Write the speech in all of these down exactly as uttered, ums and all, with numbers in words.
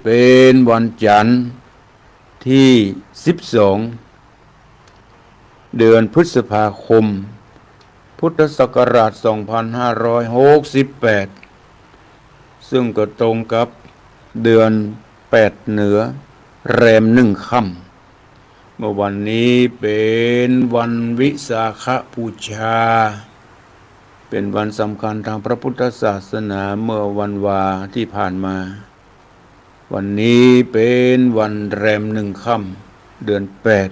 เป๋นวันจันทร์ตี้สิบสอง เดือนพฤษภาคม พุทธศักราชสองพันห้าร้อยหกสิบแปด ซึ่งก็ตรงกับเดือนแปดเหนือแรมหนึ่งค่ำ เมื่อวันนี้เป๋นวันวิสาขบูชา เป๋นวันสำคัญตางพระพุทธศาสนาเมื่อวันวาตี้ผ่านมา วันนี้เป๋นวันแรมหนึ่งค่ำ เดือนแปด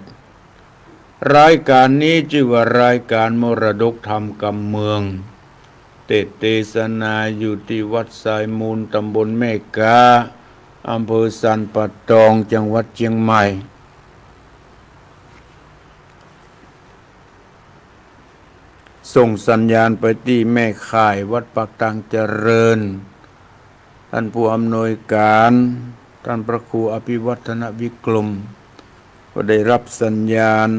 รายก๋านนี้จื้อว่ารายก๋านมรดกธรรมกำเมือง เตสน์เตสนาอยู่ตี้วัดทรายมูล ตำบลแม่ก๊า อำเภอสันป่าตอง จังหวัดเจียงใหม่ ส่งสัญญาณไปตี้แม่ข่ายวัดปากตางเจริญ ต้านผู้อำนวยก๋าน ต้านพระครูอภิวัฒนวิกรม ก็ได้ฮับสัญญาณ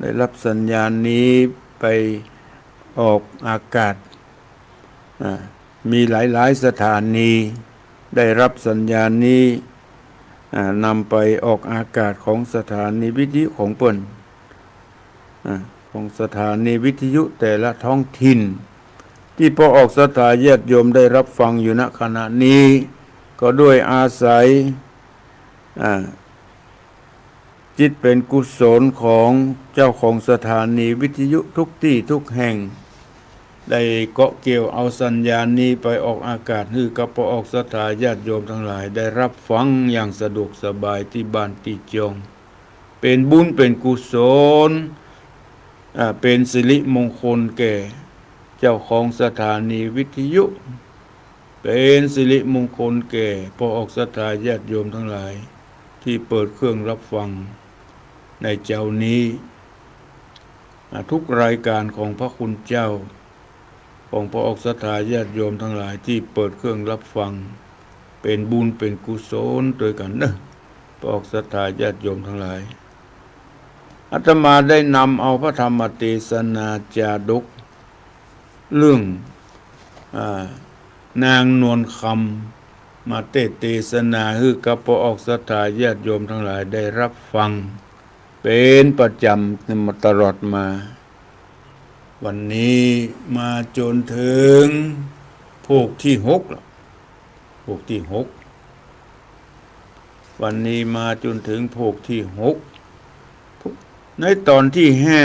ได้ฮับสัญญาณนี้ไปออกอากาศ อ่า มีหลายๆ สถานีได้ฮับสัญญาณนี้ อ่า นำไปออกอากาศของสถานีวิทยุของเปิ้น อ่า ของสถานีวิทยุแต่ละท้องถิ่น ตี้ปอออกศรัทธาญาติโยมได้ฮับฟังอยู่ ณ ขณะนี้ ก็ด้วยอาศัย อ่า จิตเป๋นกุศลของเจ้าของสถานีวิทยุทุกตี้ทุกแห่ง ได้เกาะเกี่ยวเอาสัญญาณนี้ไปออกอากาศ หื้อกับปอออกศรัทธาญาติโยมตังหลายได้ฮับฟังอย่างสะดวกสบายตี้บ้านตี้จอง เป๋นบุญเป๋นกุศล อ่า เป๋นสิริมงคลแก่เจ้าของสถานีวิทยุ เป๋นสิริมงคลแก่ปอออกศรัทธาญาติโยมตังหลายตี้เปิดเครื่องฮับฟังในเจ๊านี้ อ่า ทุกรายก๋านของพระคุณเจ้า ของปอออกศรัทธาญาติโยมตังหลายตี้เปิดเครื่องฮับฟัง เป๋นบุญเป๋นกุศลตวยกั๋นเนาะ ปอออกศรัทธาญาติโยมตังหลาย อาตมาได้นำเอาพระธรรมเตสนาจาดก เรื่อง อ่า นางนวลคำ มาเตสน์เตสนาหื้อกับปอออกศรัทธาญาติโยมตังหลายได้ฮับฟัง เป๋นประจ๋ำตลอดมา วันนี้มาจ๋นเถิงโภคตี้หกละ โภคตี้หก วันนี้มาจ๋นเถิงโภคตี้หก ในต๋อนตี้ห้า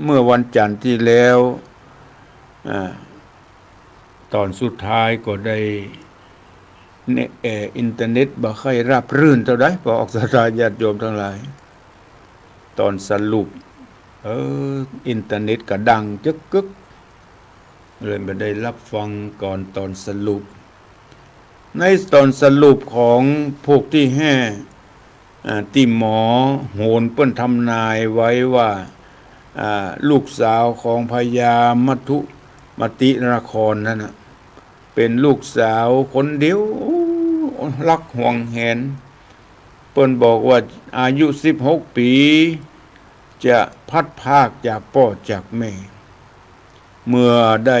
เมื่อวันจันทร์ตี้แล้ว อ่า ต๋อนสุดท้ายก็ได้ เน็ต เอ่อ อินเทอร์เน็ตบ่ใค่ราบรื่นเต้าใด ปอออกศรัทธาญาติโยมตังหลาย ต๋อนสรุป เออ อินเทอร์เน็ตก็ดังจึกกึก เลยบ่ได้ฮับฟังก่อนต๋อนสรุป ในต๋อนสรุปของโภคตี้ห้า อ่า ตี้หมอโหรเปิ้นทำนายไว้ว่า อ่า ลูกสาวของพญามัทุมตินครนั้นน่ะ เป๋นลูกสาวคนเดียว ฮักหวงแหน เปิ้นบอกว่าอายุสิบหกปี๋ จะพลัดพรากจากป้อจากแม่ เมื่อได้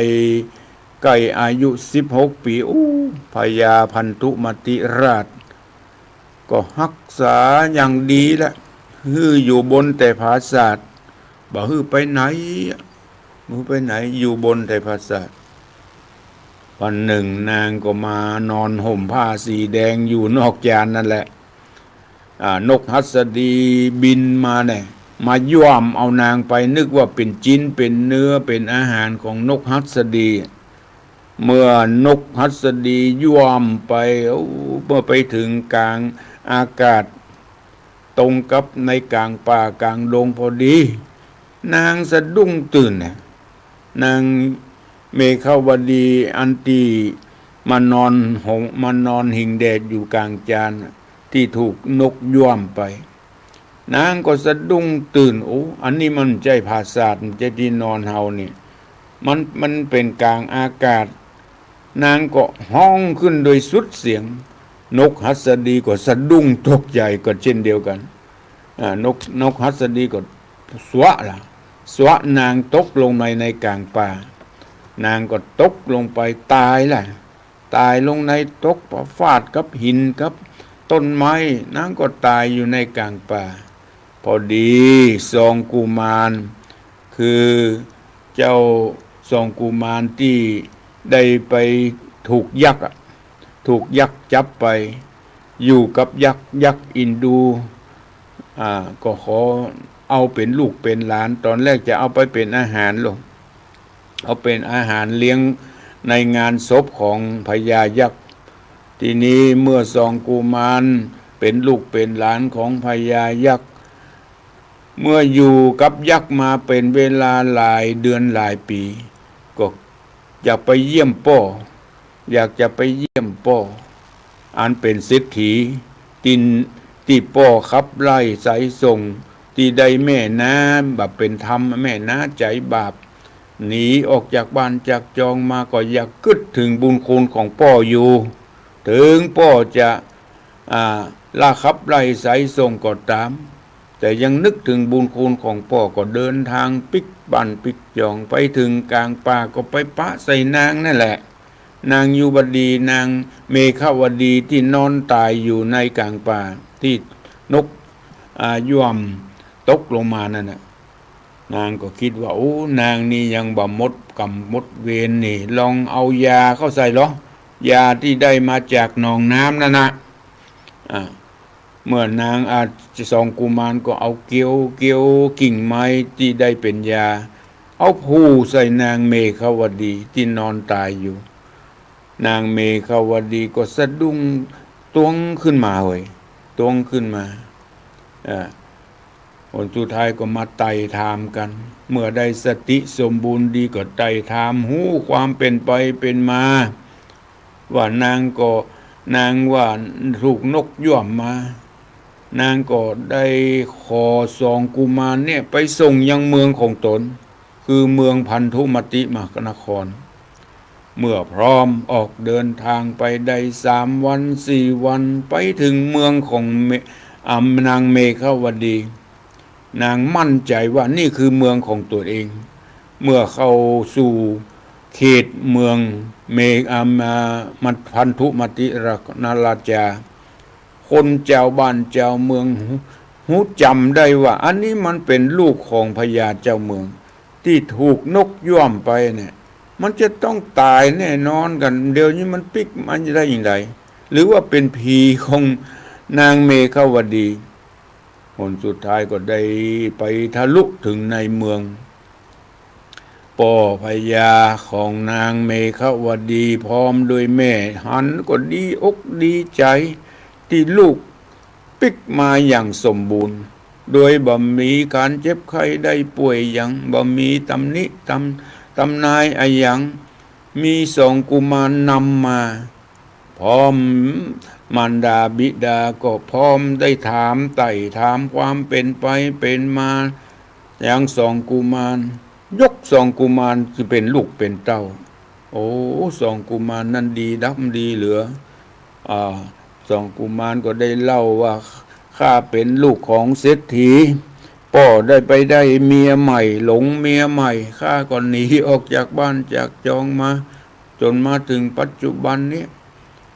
ใก้อายุสิบหกปี๋ อู้ พญาพันธุมติราช ก็ฮักษาอย่างดีแหละ หื้ออยู่บนแต่ผาสาท บ่หื้อไปไหน บ่หื้อไปไหน อยู่บนแต่ผาสาท วันนึ่งนางก็มานอนห่มผ้าสีแดงอยู่นอกจานนั่นแหละ อ่า นกหัสดีบินมาแน่ มาย้วมเอานางไป นึกว่าเป๋นจิ๊นเป๋นเนื้อ เป๋นอาหารของนกหัสดี เมื่อนกหัสดีย้วมไป โอ้ เมื่อไปเถิงก๋างอากาศ ตรงกับในก๋างป่าก๋างดงพอดี นางสะดุ้งตื่นน่ะ นางเมขาวดีอันตี้มานอนหง มานอนหิงแดดอยู่ก๋างจาน ตี้ถูกนกย้วมไป นางก็สะดุ้งตื่น โอ้ อันนี้มันบ่ใจ้ผาสาท บ่ใจ้ตี้นอนเฮานี่ มัน มันเป๋นก๋างอากาศ นางก็ฮ้องขึ้นโดยสุดเสียง นกหัสดีก็สะดุ้งตกใจ๋ก็เจ้นเดียวกั๋น อ่า นก นกหัสดีก็สวะละ สวะนางตกลงไปในก๋างป่า นางก็ตกลงไปต๋ายละ ต๋ายลงใน ตกปะฟาดกับหินกับต้นไม้ นางก็ต๋ายอยู่ในก๋างป่า พอดีสองกุมาร คือเจ้าสองกุมารตี้ได้ไปถูกยักษ์อะ ถูกยักษ์จับไป อยู่กับยักษ์ ยักษ์อินดู อ่า ก็ขอเอาเป๋นลูกเป๋นหลาน ต๋อนแรกจะเอาไปเป๋นอาหารลอ เอาเป๋นอาหารเลี้ยงในงานศพของพญายักษ์ ทีนี้เมื่อสองกุมารเป๋นลูกเป๋นหลานของพญายักษ์ เมื่ออยู่กับยักษ์มาเป๋นเวลาหลายเดือนหลายปี๋ ก็อยากไปเยี่ยมป้อ อยากจะไปเยี่ยมป้อ อันเป๋นเศรษฐี ตี้ ตี้ป้อขับไล่ไสส่ง ตี้ได้แม่น้าบ่เป๋นธรรม แม่น้าใจ๋บาป หนีออกจากบ้านจากจองมา ก็อยากกึ๊ดเถิงบุญคุณของป้ออยู่ เถิงป้อจะ อ่า ละขับไล่ไสส่งก็ต๋าม แต่ยังนึกเถิงบุญคุณของป้อ ก็เดินตางปิ๊กบ้านปิ๊กจอง ไปเถิงก๋างป่าก็ไปปะใส่นางนั่นแหละ นางยุวดี นางเมขวดีตี้นอนต๋ายอยู่ในก๋างป่า ตี้นก อ่า ย่วมตกลงมานั่นน่ะ นางก็กึ๊ดว่า โอ้ นางนี่ยังบ่หมดก๋รรมหมดเวรนี่ ลองเอายาเข้าใส่ลอ ยาตี้ได้มาจากหนองน้ำนั่นน่ะ อ่า เมื่อนาง อ่า สองกุมารก็เอาเกลียว เกลียวกิ่งไม้ตี้ได้เป๋นยา เอาผูกใส่นางเมขวดีตี้นอนต๋ายอยู่ นางเมขวดีก็สะดุ้งตวงขึ้นมาเว้ย ตวงขึ้นมา อ่า ผลสุดท้ายก็มาไต่ถามกั๋น เมื่อได้สติสมบูรณ์ดีก็ไต่ถามฮู้ความเป๋นไปเป๋นมา ว่านางก็ นางว่าถูกนกย่วมมา นางก็ได้ขอสองกุมารเนี่ยไปส่งยังเมืองของต๋น คือเมืองพันธุมติมหานคร เมื่อพร้อมออกเดินตางไปได้สามวันสี่วัน ไปเถิงเมืองของเม อ่า นางเมขวดี นางมั่นใจ๋ว่านี่คือเมืองของตั๋วเอง เมื่อเข้าสู่เขตเมืองเม อ่า มา มาพันธุมติราก นราชา คนจาวบ้านจาวเมืองฮู้ ฮู้จ๋ำได้ว่า อันนี้มันเป๋นลูกของพญาเจ้าเมือง ตี้ถูกนกย่วมไปเนี่ย มันจะต้องต๋ายแน่นอนกั๋น เดี๋ยวนี้มันปิ๊กมาได้อย่างใด หรือว่าเป๋นผีของนางเมขวดี ผลสุดท้ายก็ได้ไปทะลุเถิงในเมือง ป้อพญาของนางเมขวดีพร้อมด้วยแม่หันก็ดีอกดีใจ๋ ตี้ลูกปิ๊กมาอย่างสมบูรณ์ โดยบ่มีก๋านเจ็บไข้ได้ป่วยหยัง บ่มีตำหนิตำ ตำหนายอะหยัง มีสองกุมารนำมา พร้อมมารดาบิดาก็พร้อมได้ถามไต่ถามความเป๋นไปเป๋นมายังสองกุมาร ยกสองกุมารคือเป๋นลูกเป๋นเต้า โอ้ สองกุมารนั้นดีดำดีเหลือ อ่า สองกุมารก็ได้เล่าว่า ข้าเป๋นลูกของเศรษฐี ป้อได้ไปได้เมียใหม่ หลงเมียใหม่ ข้าก็หนีออกจากบ้านจากจองมา จ๋นมาเถิงปัจจุบันนี้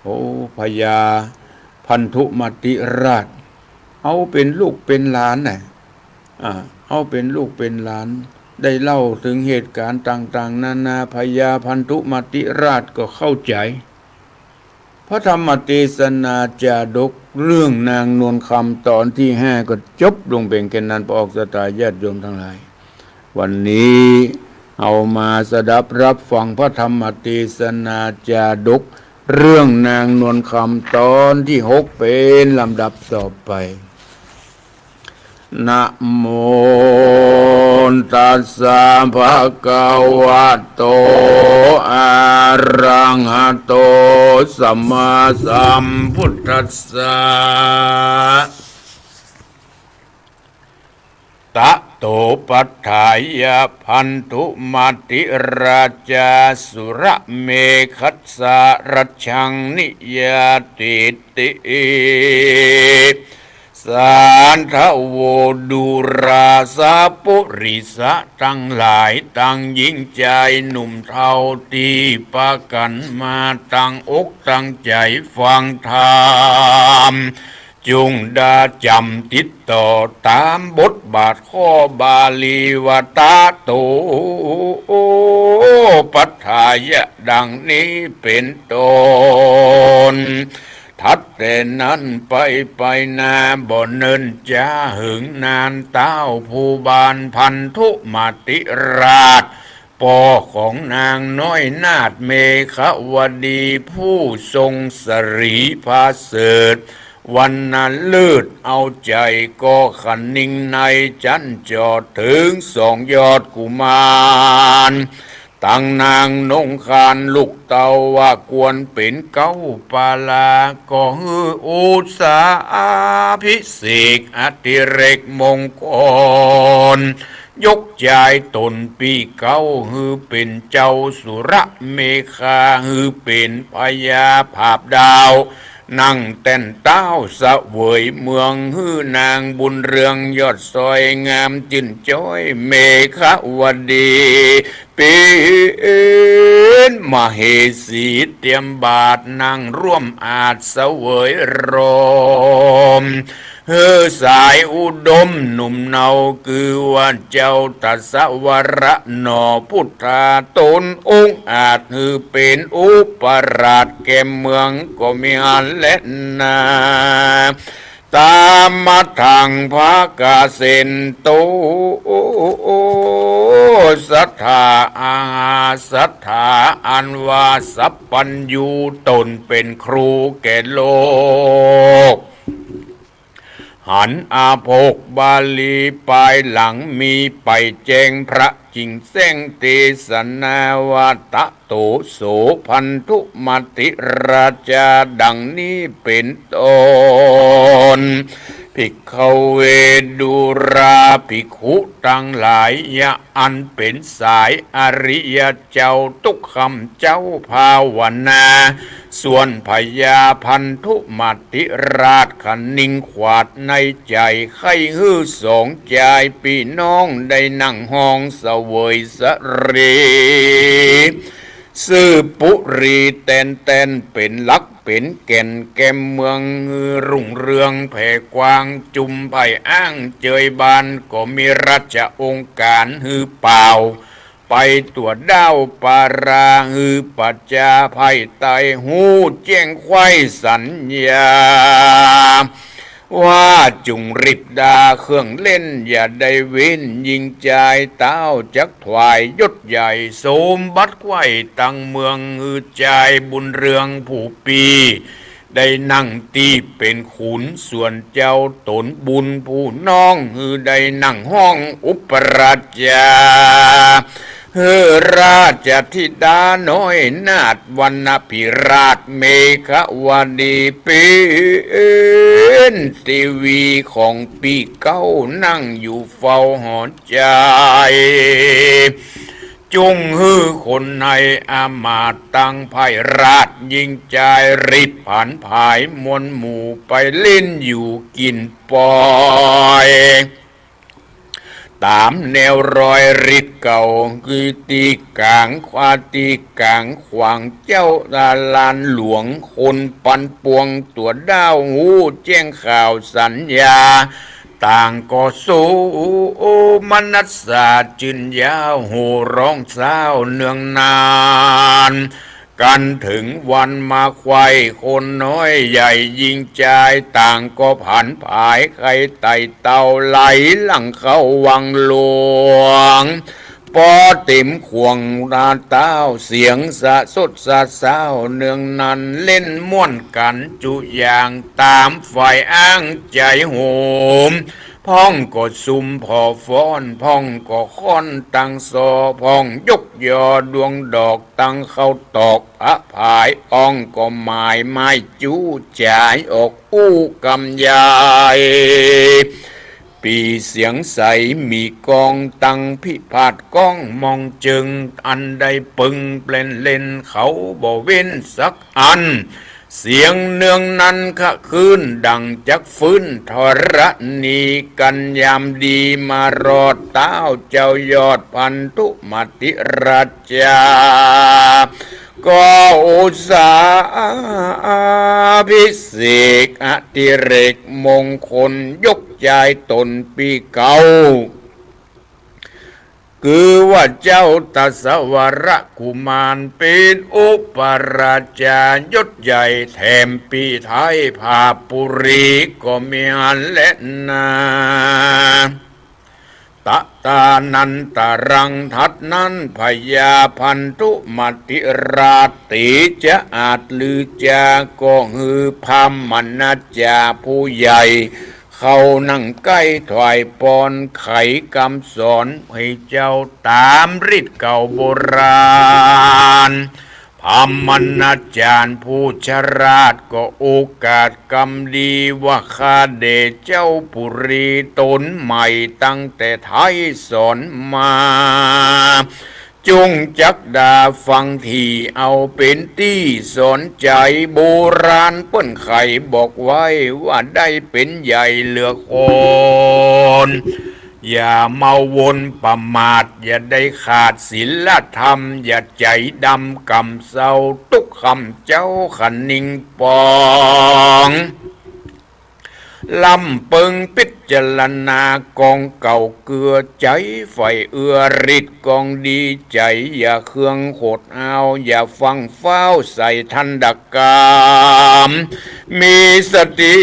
โอ้ พญาพันธุมติราช เอาเป๋นลูกเป๋นหลานน่ะ อ่า เอาเป๋นลูกเป๋นหลาน ได้เล่าเถิงเหตุก๋ารณ์ต่างๆ นานา พญาพันธุมติราชก็เข้าใจ๋ พระธรรมเตสนาจาดกเรื่องนางนวลคำต๋อนตี้ห้าก็จบลงเพียงแค่นั้น ปะออกศรัทธาญาติโยมตังหลาย วันนี้เอามาสดับรับฟังพระธรรมเตสนาจาดกเรื่องนางนวลคำต๋อนตี้หกเป๋นลำดับต่อไป นะโมตัสสะ ภะคะวะโต อะระหะโต สัมมาสัมพุทธัสสะ ตะโต ปัฏฐายะ พันธุมติราชา สุระเมขัสสะ รัชชัง นิยาติติ สาธโว ดูราสะปุริสะตังหลาย ตังหญิงจายหนุ่มเฒ่าตี้ปะกั๋นมาตังอกตังใจ๋ฟังธรรม จุ่งดาจ๋ำติดต่อต๋ามบทบาทข้อบาลีว่า ตะโต ปัฏฐายะ ดังนี้เป๋นต้น ถัดแต่นั้นไป ไปนาบ่เนิ่นจ๊าเหิงนาน ต้าวภูบาลพันธุมติราช ป้อของนางน้อยนาถเมขวดี ผู้ทรงสรีผาเสริฐ วรรณฤๅษเอาใจ๋ ก็คะนิงในจั๊นจอดเถิงสองยอดกุมาร ตังนางนงคานลูกเต้าว่ากวนเป๋นเก๊าปาลา ก็หื้ออุสาภิเษกอติเรกมงคล ยกจายต๋นปี้เก๊าหื้อเป๋นเจ้าสุรเมขา หื้อเป๋นพญาผาบดาว นั่งแต้นเต๊าเสวยเมือง หื้อนางบุญเรืองยอดสอยงามจื้นจ้อยเมขวดี เป๋นมเหสีเตียมบาทนั่งร่วมอาสน์เสวยโรม หื้อสายอุดมหนุ่มเนา คือว่าเจ้าตะสะวะระหน่อพุทธาต๋นองอาจ หื้อเป๋นอุปราชแก่เมืองก็มีอันแลนา ตามมาทังภะกะเสนโต สัตถาอาหา สัตถาอันว่าสัพพัญญู ต๋นเป๋นครูแก่โลก หันอาภกบาลีปายหลังมีไปแจ้งพระจิ่งแจ้งเตสนาว่า ตะโต โส พันธุมติราชา ดังนี้เป๋นต้น ภิกขเว ดูราภิกขุตังหลาย ยะอันเป๋นสายอริยะเจ้า ตุ๊กค่ำเจ๊าภาวนา ส่วนพญาพันธุมติราชคะนิงขวาดในใจ๋ ใค่หื้อสองจายปี้น้องได้นั่งฮ้องเสวยสะเร ซื่อปุรีแตนแตน เป๋นหลักเป๋นแก่นแก่เมือง หื้อรุ่งเรืองแผ่กว้าง จุมไพอ้างเจยบาน ก็มีราชองค์ก๋านหื้อป่าว ไปตั๋วด้าวปารา หื้อประจาไพใต้ฮู้แจ้งใคว่สัญญา ว่าจุ่งรีบดาเครื่องเล่นอย่าได้เว้น ญิงจายเต้าจักถวายยศใหญ่ สมบัติใคว่ตังเมือง หื้อจายบุญเรืองผู้ปี้ ได้นั่งตี้เป๋นขุน ส่วนเจ้าต๋นบุญผู้น้อง หื้อได้นั่งฮ้องอุปราชา หื้อราชธิดาน้อยนาถวรรณภิราชเมขวดี เป๋นเตวีของปี้เก๊า นั่งอยู่เฝ้าหอจาย จุ่งหื้อคนในอำมาตย์ตังไพราช ญิงจายรีบผันผายมวลหมู่ ไปเล่นอยู่กิ๋นปอย ต๋ามแนวรอยฤทธิ์เก่า คือตี้ก๋างขวา ตี้ก๋างขวางเจ้าลานหลวง คนปันปวงตั๋วด้าวฮู้แจ้งข่าวสัญญา ต่างก็โสมนัสสาจื้นยาว โห่ร้องเศร้าเนืองนาน กั๋นเถิงวันมาใคว่ คนน้อยใหญ่ญิงจาย ต่างก็ผันผายใค่ไต่เต้า ไหลหลังเข้าวังหลวง ปอเต๋มข่วงนาเต้า เสียงสะสดสะเศร้าเนืองนัน เล่นม่วนกั๋นจุอย่าง ต๋ามฝ่ายอ้างใจ๋โหม พ่องก็สุมผ่อฟ้อน พ่องก็ค้อนตังซอ พ่องยกยอดวงดอก ตังเข้าตอกพระผาย อ้องก็หมายไม้จู้จ๋ายออกอู้กำยาย ปี่เสียงใสมีกอง ตังพิพาทก้องมองเจิง อันได้เปิงแปลนเล่น เขาบ่เว้นสักอัน เสียงเนืองนันคะคลื่นดั่งจักฟื้นธรณี กัณฑ์ยามดีมารอดเต๊าเจ้ายอดพันธุมติราชา ก็อุตสาภิเษกอดิเรกมงคล ยกจายต๋นปี้เก๊า คือว่าเจ้าทศวรกุมาร เป๋นอุปราชายศใหญ่แถมปี้ไท้ผาปุรีก็มีอันแลนา ตะตานันตะรัง ถัดนั้นพญาพันธุมติราช เตจะอาจลือจาก็หือพราหมณาจารย์ผู้ใหญ่ เข้านั่งใก้ถวายปอน ไขกำสอนหื้อเจ้าต๋ามฤทธิ์เก่าโบราณ พราหมณาจารย์ผู้ฉลาดก็โอกาสกำดีว่า ข้าเดชเจ้าปุรีต๋นใหม่ตั้งแต่ไท้สอนมา จุ่งจักดาฟังถี่เอาเป๋นตี้สอนใจ๋ โบราณเปิ้นไขบอกไว้ว่า ได้เป๋นใหญ่เหลือคน อย่าเมาวนประมาท อย่าได้ขาดศีลธรรม อย่าใจ๋ดำกำเซา ตุ๊กคำเจ้าคะนิงปอง ลำเปิงพิจารณากองเก่าเกือ ใจ๋ใฝ่เอื้อฤทธิ์กองดี ใจ๋อย่าเคืองโขดเอา อย่าฟั่งฟ้าวใส่ทันดกรรม มีสติ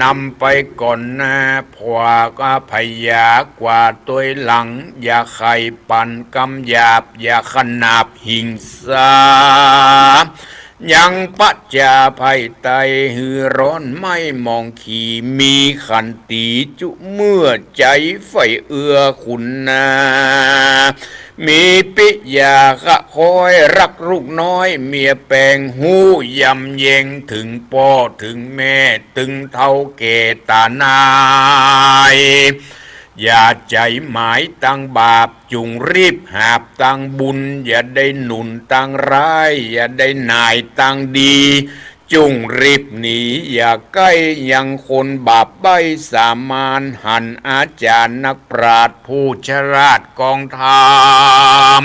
นำไปก่อนหน้า ผวากพยากว่าตวยหลัง อย่าใค่ปั่นกำหยาบ อย่าขนาบหิงสา ยังประจาภัยไตหื้อร้อนไหม้หมองขี มีขันตีจุเมื่อ ใจ๋ใฝ่เอื้อคุณนา มีปิยาคะคอยรักลูกน้อยเมียแปง ฮู้ยำเย็งเถิงป้อเถิงแม่ เถิงเฒ่าแก่ต๋านาย อย่าใจ๋หมายตางบาป จุ่งรีบหาบตางบุญ อย่าได้หนุนตางร้าย อย่าได้หน่ายตางดี จุ่งรีบหนีอย่าใก้ยังคนบาปใบ้สามาน หันอาจารย์นักปราชญ์ผู้ฉลาดกองธรรม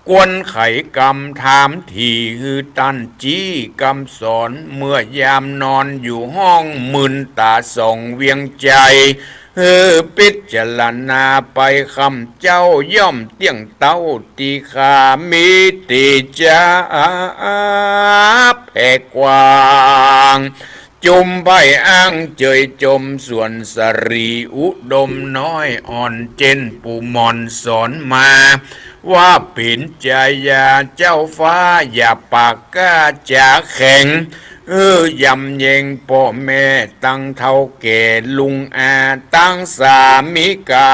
ควรไขกำถามถี่หื้อต้านจี้กำสอน เมื่อยามนอนอยู่ห้องมึนต๋าส่องเวียงใจ๋ หื้อพิจารณาไป คำเจ้าย่อมเตี้ยงเต้า ตี้ข้ามีเตจะแผ่กว้าง จุมใบ้อ้างเจยจม ส่วนสรีอุดมน้อยอ่อน เจ้นปู่หม่อนสอนมา ว่าเป๋นจายาเจ้าฟ้า อย่าปากกล้าจ๋าแข็ง หื้อยำเย็งป้อแม่ตังเฒ่าแก่ ลุงอาตังสามิกา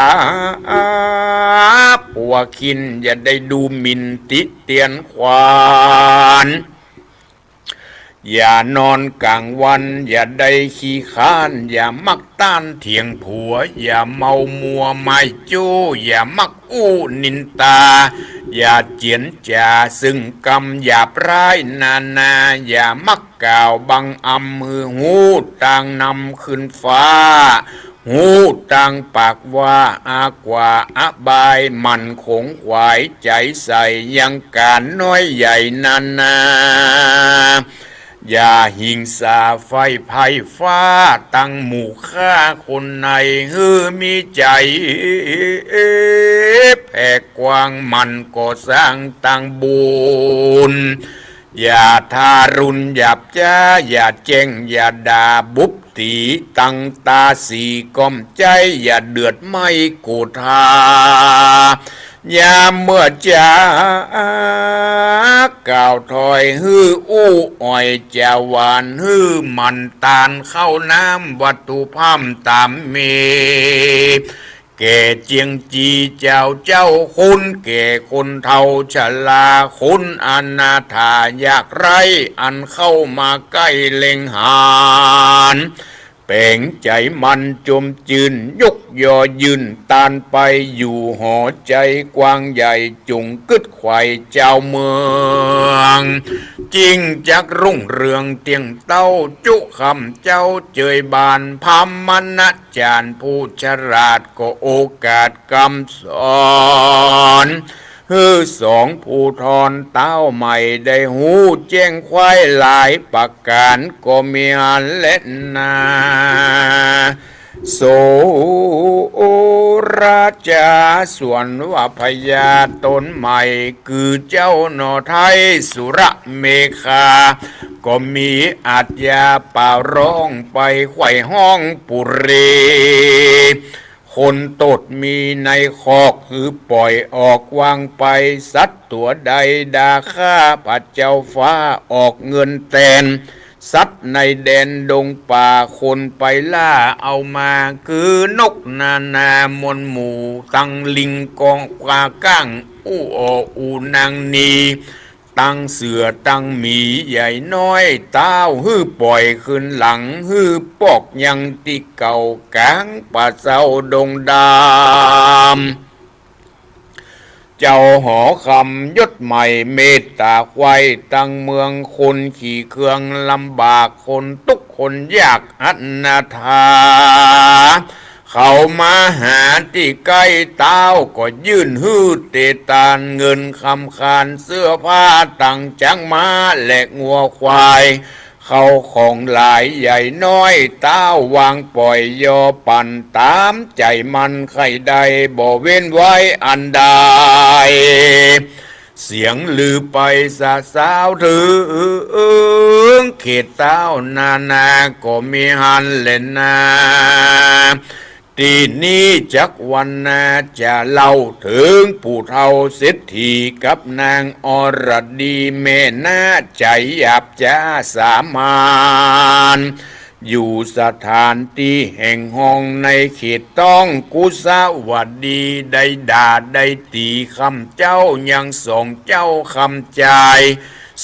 ผัวคินอย่าได้ดูหมิ่นติเตียนขวาน อย่านอนก๋างวัน อย่าได้ขี้ค้าน อย่ามักต้านเถียงผัว อย่าเมามัวหมายจู้ อย่ามักอู้นินตา อย่าเจียนจ๋าซึ่งกำหยาบร้ายนานา อย่ามักกล่าวบังอำ หื้อฮู้ตางนำขึ้นฟ้า ฮู้ตางปากว่าอากว่าอบาย หมั่นขงขวายใจ๋ใส่ยังก๋านน้อยใหญ่นานา อย่าหิงสาใฝ่ไพร่ฟ้าตังหมู่ข้าคนใน หื้อมีใจ๋แผ่กว้าง หมั่นก่อสร้างตางบุญ อย่าทารุณหยาบจ๊า อย่าแจ้งอย่าด่าบุบตี๋ ตังตาสีก้อมใจ๊ อย่าเดือดไหม้โกธา ยามเมื่อจ๋ากล่าวถอย หื้ออู้อ่อยจ๋าหวาน หื้อหมั่นตานข้าวน้ำวัตถุพร่ำต๋ามมี แก่เจียงจีเจ้าเจ้า คนแก่คนเฒ่าชรา คนอนาถายากไร้ อันเข้ามาใก้เล็งหัน แป๋งใจ๋มันจมจื้น ยกยอยื่นตานไป อยู่หอใจ๋กว้างใหญ่ จุ่งกึ๊ดไขว่จาวเมือง จิ่งจักรุ่งเรืองเตี้ยงเต้า จุคำเจ้าเจยบาน พราหมณาจ๋ารย์ผู้ฉลาด ก็โอกาสกำสอน หื้อสองผู้ทอนเต้าใหม่ ได้ฮู้แจ้งไขว้หลายประก๋าน ก็มีอันแลนา โสราจา ส่วนว่าพญาต๋นใหม่ คือเจ้าหน่อไท้สุรเมขา ก็มีอาชญาปาร้องไปไขว่ฮ้องปุเร คนตดมีในคอก หื้อป่อยออกวางไป สัตว์ตั๋วใดด่าข้าพระเจ้าฟ้า ออกเงินแตน สัตว์ในแดนดงป่า คนไปล่าเอามา คือนกนานาหมวลหมู่ ตังลิง กองกวาง ก้าง อู้อ่อ อู่นางนี ตังเสือตังหมีใหญ่น้อย เต้าหื้อป่อยคืนหลัง หื้อปอกยังตี้เก่า ก๋างป่าเซาดงดำ เจ้าหอคำยศใหม่เมตตาไขว้ตังเมือง คนขี่เคืองลำบาก คนตุ๊กข์คนยากอนาถา เขามาหาตี้ใก้ เต้าก็ยื่นหื้อเตตาน เงินคำคานเสื้อผ้าตังจ๊างม้าและงัวควาย เข้าของหลายใหญ่น้อย เต้าวางป่อยยอปั่น ต๋ามใจ๋มันใค่ได้ บ่เว้นไว้อันใด เสียงลือไปสะสาวเถิง เขตเต้านานาก็มีหั้นแลนา ตี้นี้จักวรรณนาจะเล่าเถิง ผู้เฒ่าเศรษฐีกับนางอรดี แม่นาใจ๋หยาบจ๊าสามัญ อยู่สถานตี้แห่งห้องในเขตต้องกุสาวดี ได้ด่าได้ตี๋คำเจ้ายังสองเจ้าคำจาย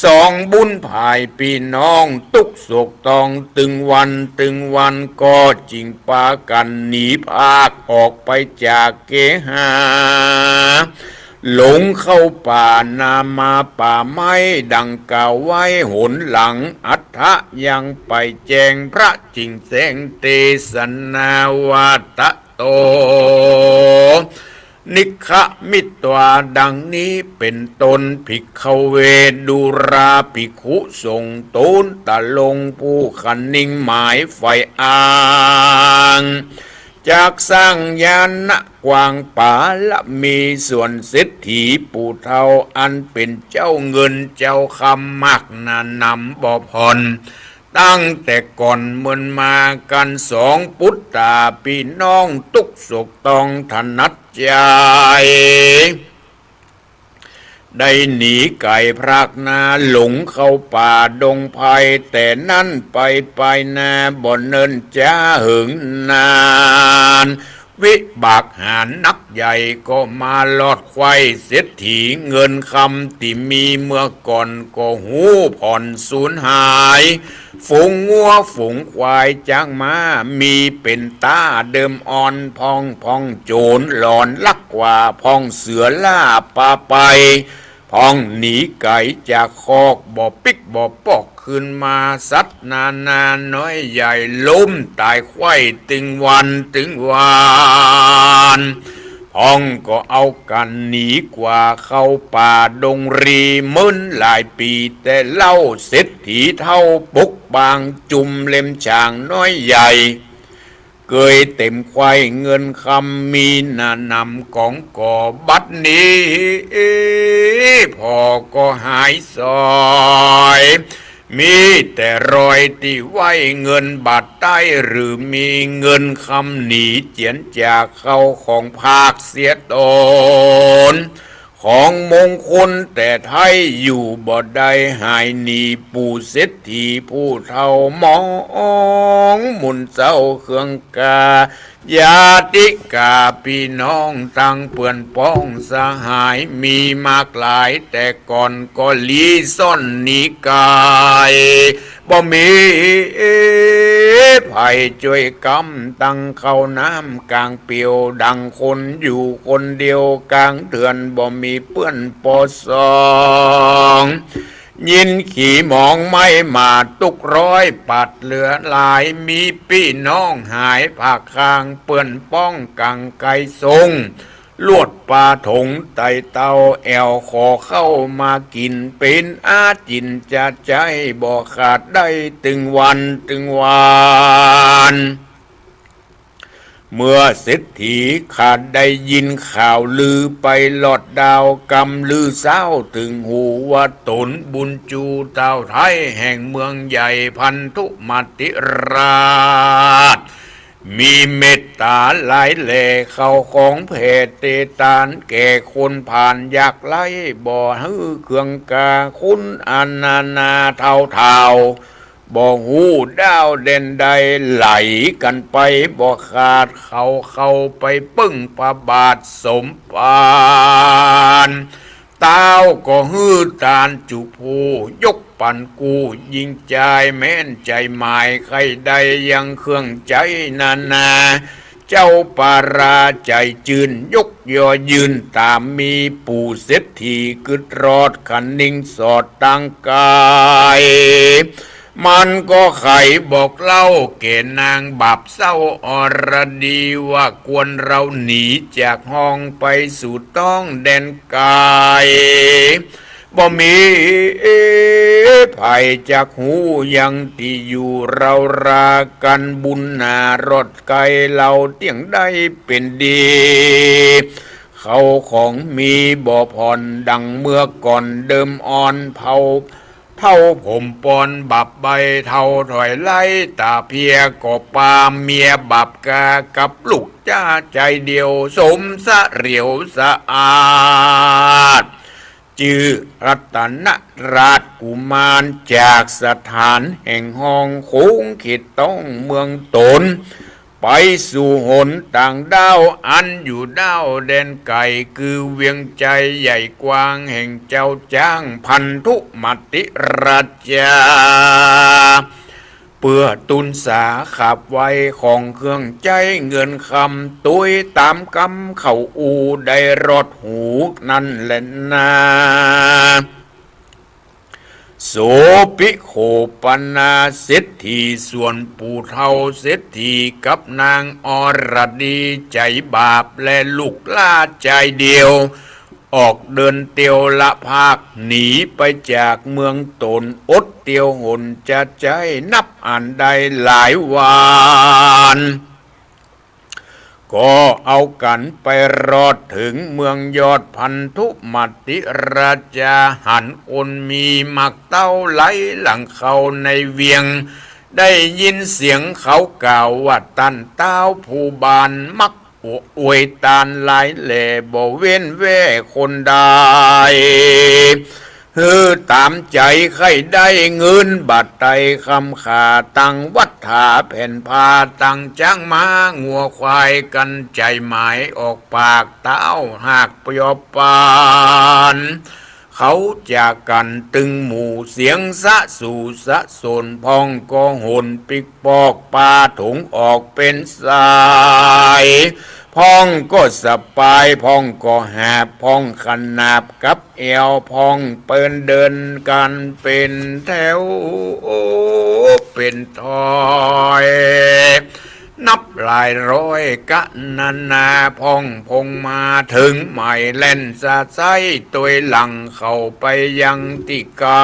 สองบุญผายปี้น้องตุ๊กข์โศกตองตึงวันตึงวัน ก็จิ่งปากั๋นหนีพากออกไปจากเกหา หลงเข้าป่านามาป่าไม้ ดังกล่าวไว้หนหลัง อัฏฐะยังไปแจ้ง พระจิ่งแสดงเตสนาว่า ตะโต นิกขมิตวา ดังนี้เป๋นต้น ภิกขเว ดูราภิกขุสงฆ์ ตูนตะลงค์ผู้คะนิงหมายใฝ่อ้าง จักสร้างญาณะกว้างปารมี ส่วนเศรษฐีผู้เฒ่าอันเป๋นเจ้าเงินเจ้าคำมากหนาหนำบ่ผ่อน ตั้งแต่ก่อนเมินมากั๋นสองปุตตาปี้น้อง ตุ๊กข์โศกตองถนัดใจ๋ ได้หนีไก๋พรากนา หลงเข้าป่าดงไพร แต่นั้นไปไปนาบ่เนิ่นจ๊าเหิงนาน วิบากหานักใหญ่ก็มารอดไขว้ เศรษฐีเงินคำตี้มีเมื่อก่อนก็ฮู้ผ่อนสูญหาย ฝูงงัวฝูงควายจ๊างม้ามีเป๋นต้าเดิมอ่อน พ่องพ่องโจ๋รหลอนลักกว่า พ่องเสือล่าปาไป พ่องหนีไก๋จากคอก บ่ปิ๊กบ่ปอกคืนมา สัตว์นานาน้อยใหญ่ล้มต๋ายไขว้ตึงวันตึงวัน พ่องก็เอากั๋นหนีกว่าเข้าป่าดงรี เมินหลายปี๋แต่เล่า เศรษฐีเฒ่าปกปางจุมเล็มฉ่างน้อยใหญ่ เกยเต็มไขว้เงินคำมีหนาหนำก๋องก่อ บัดนี้ผ่อก็หายสอย มีแต่รอยตี้ไว้เงินบาทใต้ หรือมีเงินคำหนีเจียนจากเข้าของพรากเสียตน ของมงคลแต่ไท้อยู่บ่ได้ หายหนีปู่เศรษฐีผู้เฒ่า มองมุนเศร้าเคืองกา ญาติกาปี้น้องตังเปื้อนป้องสหาย มีมากหลายแต่ก่อนก็ลี้ซ่อนหนีไก๋ บ่มีไผ จ้วยกำตังข้าวน้ำก๋างเปียว ดังคนอยู่คนเดียวก๋างเถื่อน บ่มีเปื้อนปอสอง ยินขี่หมองไม้หมาดตุ๊กร้อย ปัดเหลือหลาย มีปี้น้องหายผากคาง เปื้อนป้องกั๋งไกลส่ง ลวดปาถงไต่เตา แอ่วขอเข้ามากิ๋น เป๋นอาจิณจะใจ๊ บ่ขาดได้ตึงวันตึงวาน เมื่อเศรษฐีข้าได้ยินข่าวลือ ไปลอดดาวกำลือเซ้า เถิงหูว่าต๋นบุญจูเต้าไท้ แห่งเมืองใหญ่พันธุมัตติราช มีเมตต๋าหลายแหล่ เข้าของแผ่เตตาน แก่คนผ่านยากไร้ บ่หื้อเคืองกา คุณอานานาเฒ่าเฒ่า บ่ฮู้ด้าวแดนใด ไหลกั๋นไปบ่ขาด เขาเข้าไปเปิ้งพระบาทสมภาร ต้าวก็หื้อตานจุผู้ ยกปั๋นกู้ ญิงจายแม้นใจ๋หมาย ใค่ได้ยังเครื่องใจ๊นานา เจ้าปาราใจ๋จื้น ยกยอยืนต๋ามมี ปู่เศรษฐีกึ๊ดรอด คะนิงสอดตางก๋าย มันก็ไขบอกเล่า แก่นางบาปเศร้าอรดี ว่าควรเฮาหนีจากห้อง ไปสู่ต๊องแดนไก๋ บ่มีใผจักฮู้ยังตี้อยู่ เฮารากั๋นบุญหนารอดไก๋ เฮาเตี้ยงได้เป๋นดี เข้าของมีบ่ผ่อน ดังเมื่อก่อนเดิมอ่อน เผ่าเฒ่าผมปอน บาปใบ้เฒ่าถอยไล่ ต๋าเพียก็ปาเมีย บาปกากับลูกจ้าใจ๋เดียว สมสะเหลียวสะอาด จื้อรัตนราชกุมาร จากสถานแห่งห้อง โขงเขตต๊องเมืองต๋น ไปสู่หนต่างด้าว อันอยู่ด้าวแดนไก๋ คือเวียงไจใหญ่กว้าง แห่งเจ้าจ๊างพันธุมัตติราชา เปื้อตูนสาขับไว้ ของเครื่องใจ๊เงินคำ ตวยต๋ามกำเข้าอู้ ได้รอดหูนั้นแลนา โสภิโขปนาเศรษฐี ส่วนปู่เฒ่าเศรษฐี กับนางอรดีใจ๋บาป และลูกหล้าใจ๋เดียว ออกเดินเตียวละภาค หนีไปจากเมืองต๋น อดเตียวหนจะใจ๊ นับอันได้หลายวาน ก็เอากั๋นไปรอดเถิงเมืองยอด พันธุมัตติราชา หันคนมีมักเต๊าไหลหลั่งเข้าในเวียง ได้ยินเสียงเขากล่าวว่า ต้านต้าวผู้บานมักอวยตานหลายแหล่ บ่เว้นแว่คนใด หื้อต๋ามใจ๋ ใค่ได้เงินบาทไตรคำขา ตังวัตถาแผ่นผ้า ตังจ๊างม้างัวควาย กั๋นใจ๋หมายออกปาก ต้าวหากยอมปาน เขาจากกั๋นตึงหมู่ เสียงสะสู่สะสน พ่องก็หนปิ๊กปอก ปาถงออกเป๋นสาย พ่องก็สะปาย พ่องก็หาบ พ่องขนาบกับแอว พ่องเปิ้นเดินกั๋นเป๋นแถว เป๋นถอย นับหลายร้อยกะนานา พ่องพงมาเถิงใหม่ แล่นสะไส้ตวยหลัง เข้าไปยังตี้ไก๋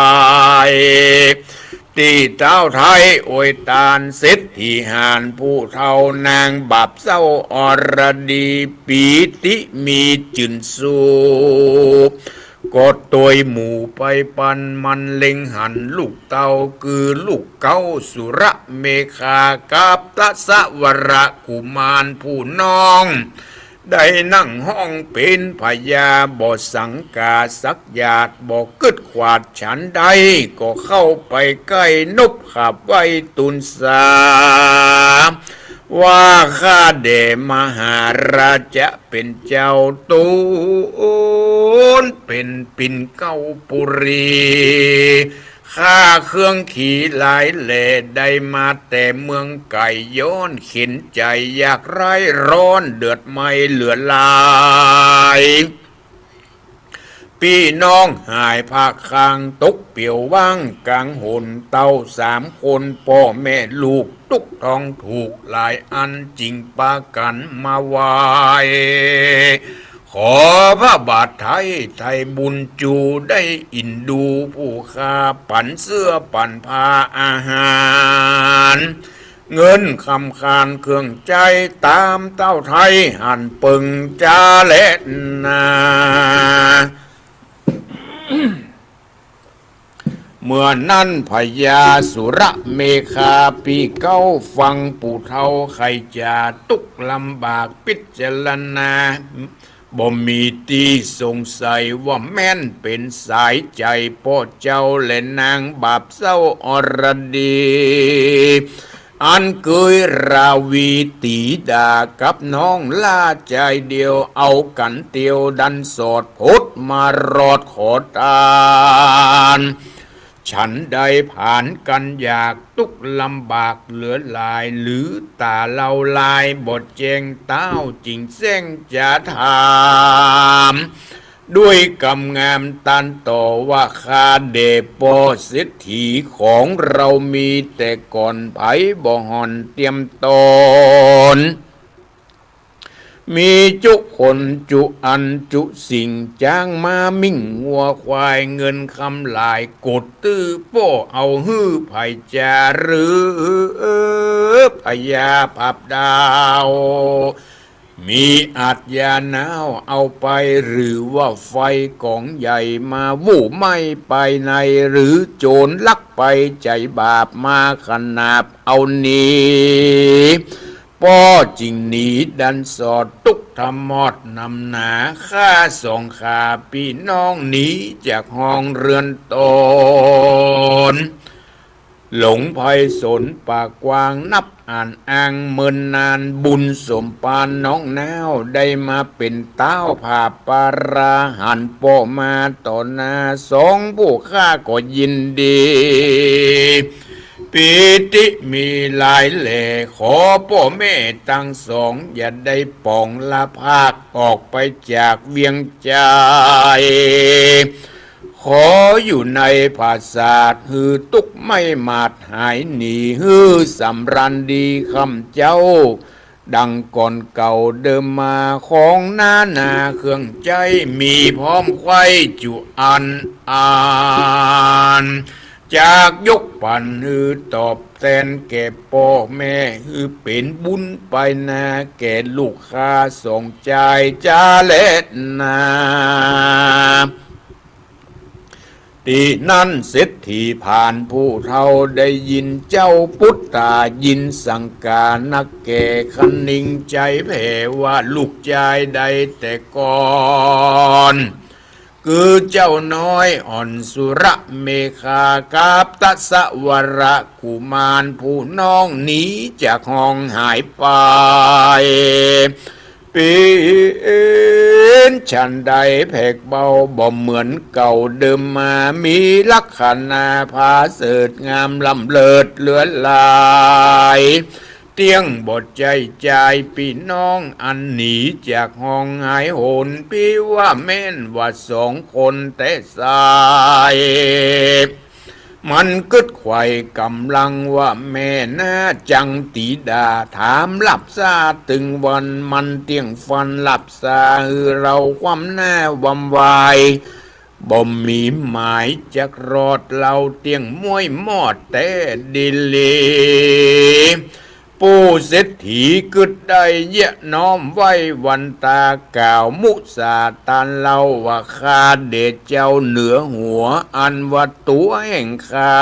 ตี้ต้าวไท้อวยตาน เศรษฐีหานผู้เฒ่านางบาปเศร้าอรดี ปีติมีจื้นสูบ ก็ตวยหมู่ไปปัน มันเล็งหันลูกเต้า คือลูกเก๊าสุรเมขากาบตะสะวรกุมารผู้น้อง ได้นั่งห้องเป๋นพญา บ่สังกาสักหยาด บ่กึ๊ดขวาดฉันใด ก็เข้าไปใก้นบขับไหว้ตูนสา ว่าข้าแด่มหาราชะเป๋นเจ้า ตูนเป๋นปิ่นเกล้าปุรี ข้าเครื่องขี่หลายแหล่ ได้มาแต่เมืองไก๋ ย้อนเข็ญใจ๋อยากไร้ ร้อนเดือดไหม้เหลือหลาย ปี้น้องหายพระคลัง ตกเปี่ยวว้างก๋างหน เต้าสามคน ป้อแม่ลูก ตุ๊กท้องถูก หลายอันจึงปากั๋นมาไหว้ ขอพระบาทไท้ ไท้บุญจู ได้อินดูผู้ข้า ปั๋นเสื้อปั๋นผ้าอาหาร เงินคำคานเครื่องใจ๊ ต๋ามเต้าไท้หันเปิงจาแลนา เมื่อนั้นพญาสุรเมขาปี้เก๊าฟัง ปู่เฒ่าใค่จ๋าตุ๊กลำบาก ปิจารณาบ่มีตี้สงสัย ว่าแม่นเป๋นสายใจ๋ป้อเจ้า และนางบาปเศร้าอรดี อันเกยราวีตี๋ดากับน้องหล้าจายเดียว เอากั๋นเตียวดันสอด ผุดมารอดขอตาน ฉันใดผานกั๋นอยาก ตุ๊กลำบากเหลือหลาย หรือต๋าเล่าลายบ่แจ้ง เต้าจึงแจ้งจะถาม ด้วยกำงามตันต่อว่า ข้าแด่ป้อเศรษฐี ของเฮามีแต่ก่อน ใผบ่ห่อนเตียมต๋น มีจุคนจุอันจุสิ่ง จ๊างม้ามิ่งงัวควาย เงินคำหลาย กดตื้อป้อเอาหื้อ ใผจะหรือพญาผับดาว มีอาชญาน้าวเอาไป หรือว่าไฟก๋องใหญ่มา หวุ้ไหม้ไปใน หรือโจรลักไป ใจ๋บาปมาขนาบเอาหนี ป้อจึงหนีดันสอด ตุ๊กทะมอดหนำหนา ข้าสองขาปี้น้อง หนีจากห้องเฮือนต๋น หลงไพศาลป่ากว้าง นับอ่านอ้างเมินนาน บุญสมปานน้องน้าว ได้มาเป๋นเต๊าผ่าปาราหัน ป้อมาต่อหน้า สองผู้ข้าก็ยินดี ปีติมีหลายแหล่ ขอป้อแม่ตังสอง อย่าได้ป๋องละพาก ออกไปจากเวียงใจ๋ ขออยู่ในผาสาท หื้อตุ๊กไม่หมาดหายหนี หื้อสำราญดีค่ำเจ๊า ดังก่อนเก่าเดิมมา ของนานาเครื่องใจ๊ มีพร้อมไขว้จุอันอัน จากยกปั๋นหื้อตอบแตนแก่ป้อแม่ หื้อเป๋นบุญไปนา แก่ลูกข้าสองจายจาแลนา ตี้นั้นเศรษฐีผ่านผู้เฒ่า ได้ยินเจ้าปุตตา ยินสังกานักแก่ คะนิงใจ๋แผ่ว่า ลูกจายได้แต่ก่อน คือเจ้าน้อยอ่อนสุรเมขากาบตะสะวรกุมาร ผู้น้องหนีจากห้องหายไป เป๋นฉันใดแผกเบาบ่เหมือนเก่าเดิมมา มีลักขณาผาเสริฐงามล้ำเลิศเหลือหลาย เตี้ยงบ่ใจ้จายปี้น้องอันหนีจากห้องหายโหน ปี้ว่าแม่นว่าสองคนแต๊สาย มันกึ๊ดไขว่ก๋ำลังว่าแม่นาจังตี๋ดา ถามลับซาตึงวัน มันเตี้ยงฟันลับซา หื้อเฮาคว่ำหน้าหว่ำไหว บ่มีหมายจักรอด เฮาเตี้ยงม้วยมอดแต๊ดีหลี ปู่เศรษฐีกึ๊ดได้เยียะน้อมไหว้วันตากล่าวมุสาตานเฮาว่า ข้าแด่เจ้าเหนือหัวอันว่าตั๋วแห่งข้า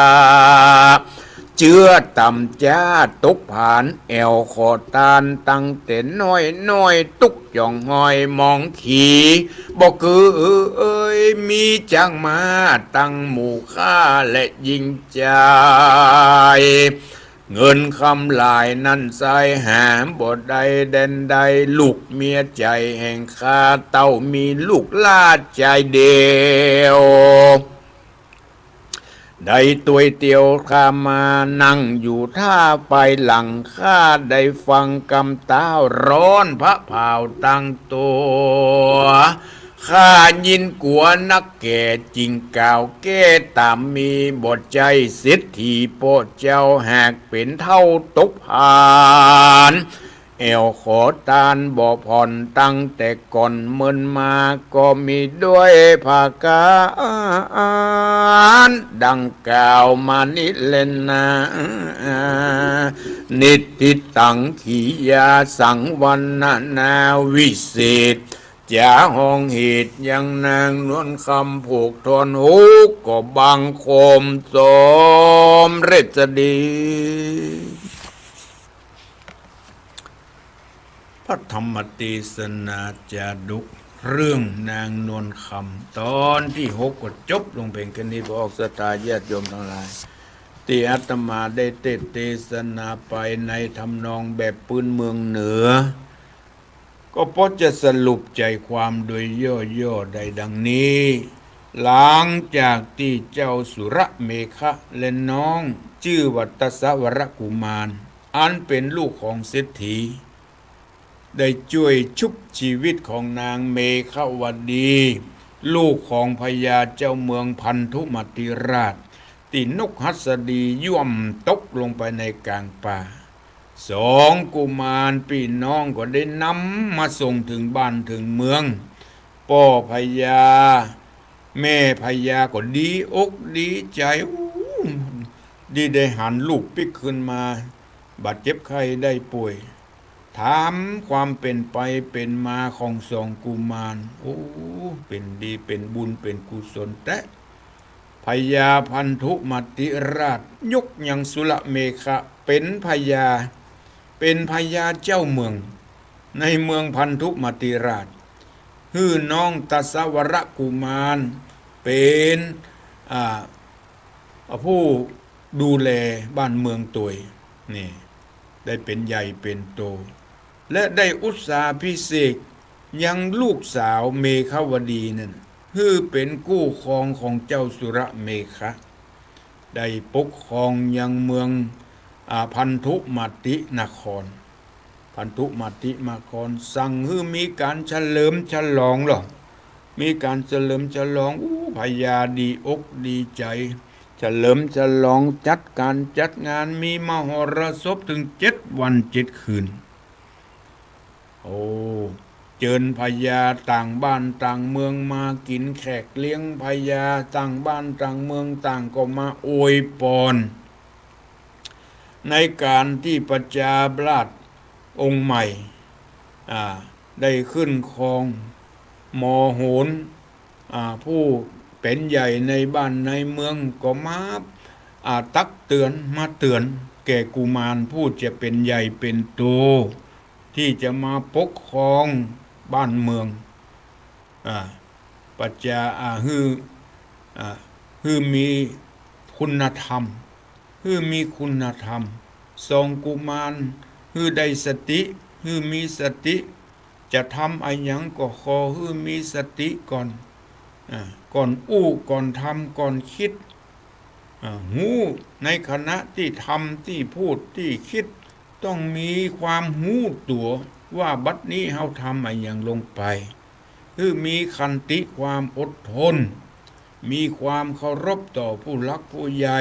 เจื้อต่ำจ๊าตกผานแอ่วขอตานตั้งแต่น้อยๆ ตุ๊กจ่องหอยมองขี บ่เกยมีจักมาตั้งหมู่ข้าและยิ่งจาย เงินคำหลายนั้นใส่หาบ่ได้แดนใด ลูกเมียใจ๋แห่งข้าเต้ามีลูกหล้าจายเดียว ได้ตวยเตียวข้ามา นั่งอยู่ถ้าปายหลัง ข้าได้ฟังกำต้าว ร้อนผะผาวตังตั๋ว ข้ายินกั๋วนักแก่ จึงกล่าวแก้ต๋ามมี บ่ใจ้เศรษฐีป้อเจ้า หากเป๋นเฒ่าตกผาน แอ่วขอตานบ่ผ่อน ตั้งแต่ก่อนเมินมา ก็มีด้วยผะก๋าน ดังกล่าวมานี้แลนา นิฏฐิตัง ขียาสัง วรรณนาวิเศษ จ๋าห้องเหตุยังนางนวลคำ ผูกถอนฮูก ก็บังคมสมเร็จดี พระธรรมเตสนาจาดก เรื่องนางนวลคำ ตอนตี้หกก็จบลงเพียงแค่นี้ ขอศรัทธาญาติโยมตังหลาย ตี้อาตมาได้เตสน์เตสนาไปในทำนองแบบปื้นเมืองเหนือ ก็พอจะสรุปใจ๋ความโดยย่อๆ ได้ดังนี้ หลังจากตี้เจ้าสุรเมขะและน้องจื้อว่าตสวรกุมาร อันเป๋นลูกของเศรษฐี ได้จ้วยชุบชีวิตของนางเมขวดี ลูกของพญาเจ้าเมืองพันธุมติราช ตี้นกหัสดีย่วมตกลงไปในก๋างป่า สองกุมารปี้น้องก็ได้นำมาส่งเถิงบ้านเถิงเมือง ป้อพญา แม่พญาก็ดีอกดีใจ๋ อู้ ดีได้หันลูกปิ๊กคืนมา บาดเจ็บไข้ได้ป่วย ถามความเป๋นไปเป๋นมาของสองกุมาร โอ้ เป๋นดีเป๋นบุญเป๋นกุศลแต๊ พญาพันธุมติราชยกยังสุรเมขะเป๋นพญา เป๋นพญาเจ้าเมือง ในเมืองพันธุมติราช หื้อน้องตสวรกุมารเป๋น อ่า ผู้ดูแลบ้านเมืองตวย นี่ ได้เป๋นใหญ่เป๋นโต และได้อุสสาภิเษกยังลูกสาวเมขวดีนั้น หื้อเป๋นกู้ครองของเจ้าสุรเมขะ ได้ปกครองยังเมือง อ่า พันธุมตินคร พันธุมตินคร สั่งหื้อมีก๋านเฉลิมฉลองลอ มีก๋านเฉลิมฉลอง อู้ พญาดีอกดีใจ๋ เฉลิมฉลองจัดก๋านจัดงาน มีมหรสพเถิงเจ็ดวันเจ็ดคืน โอ้ เจิญพญาต่างบ้านต่างเมืองมากิ๋นแขกเลี้ยง พญาต่างบ้านต่างเมืองต่างก็มาอวยปอน ในก๋านตี้พญาราชองค์ใหม่ อ่า ได้ขึ้นครอง หมอโหน อ่า ผู้เป๋นใหญ่ในบ้านในเมืองก็มา อ่า ตักเตื๋อน มาเตื๋อนแก่กุมารผู้จะเป๋นใหญ่เป๋นโต ตี้จะมาปกครองบ้านเมือง อ่า พญา อ่า หื้อ อ่า หื้อมีคุณธรรม หื้อมีคุณธรรม สองกุมาร หื้อได้สติ หื้อมีสติ จะทำอะหยังก็ขอหื้อมีสติก่อน อ่า ก่อนอู้ ก่อนทำ ก่อนกึ๊ด อ่า ฮู้ในขณะตี้ทำ ตี้พูด ตี้กึ๊ด ต้องมีความฮู้ตั๋วว่าบัดนี้เฮาทำอะหยังลงไป หื้อมีขันติความอดทน มีความเคารพต่อผู้หลักผู้ใหญ่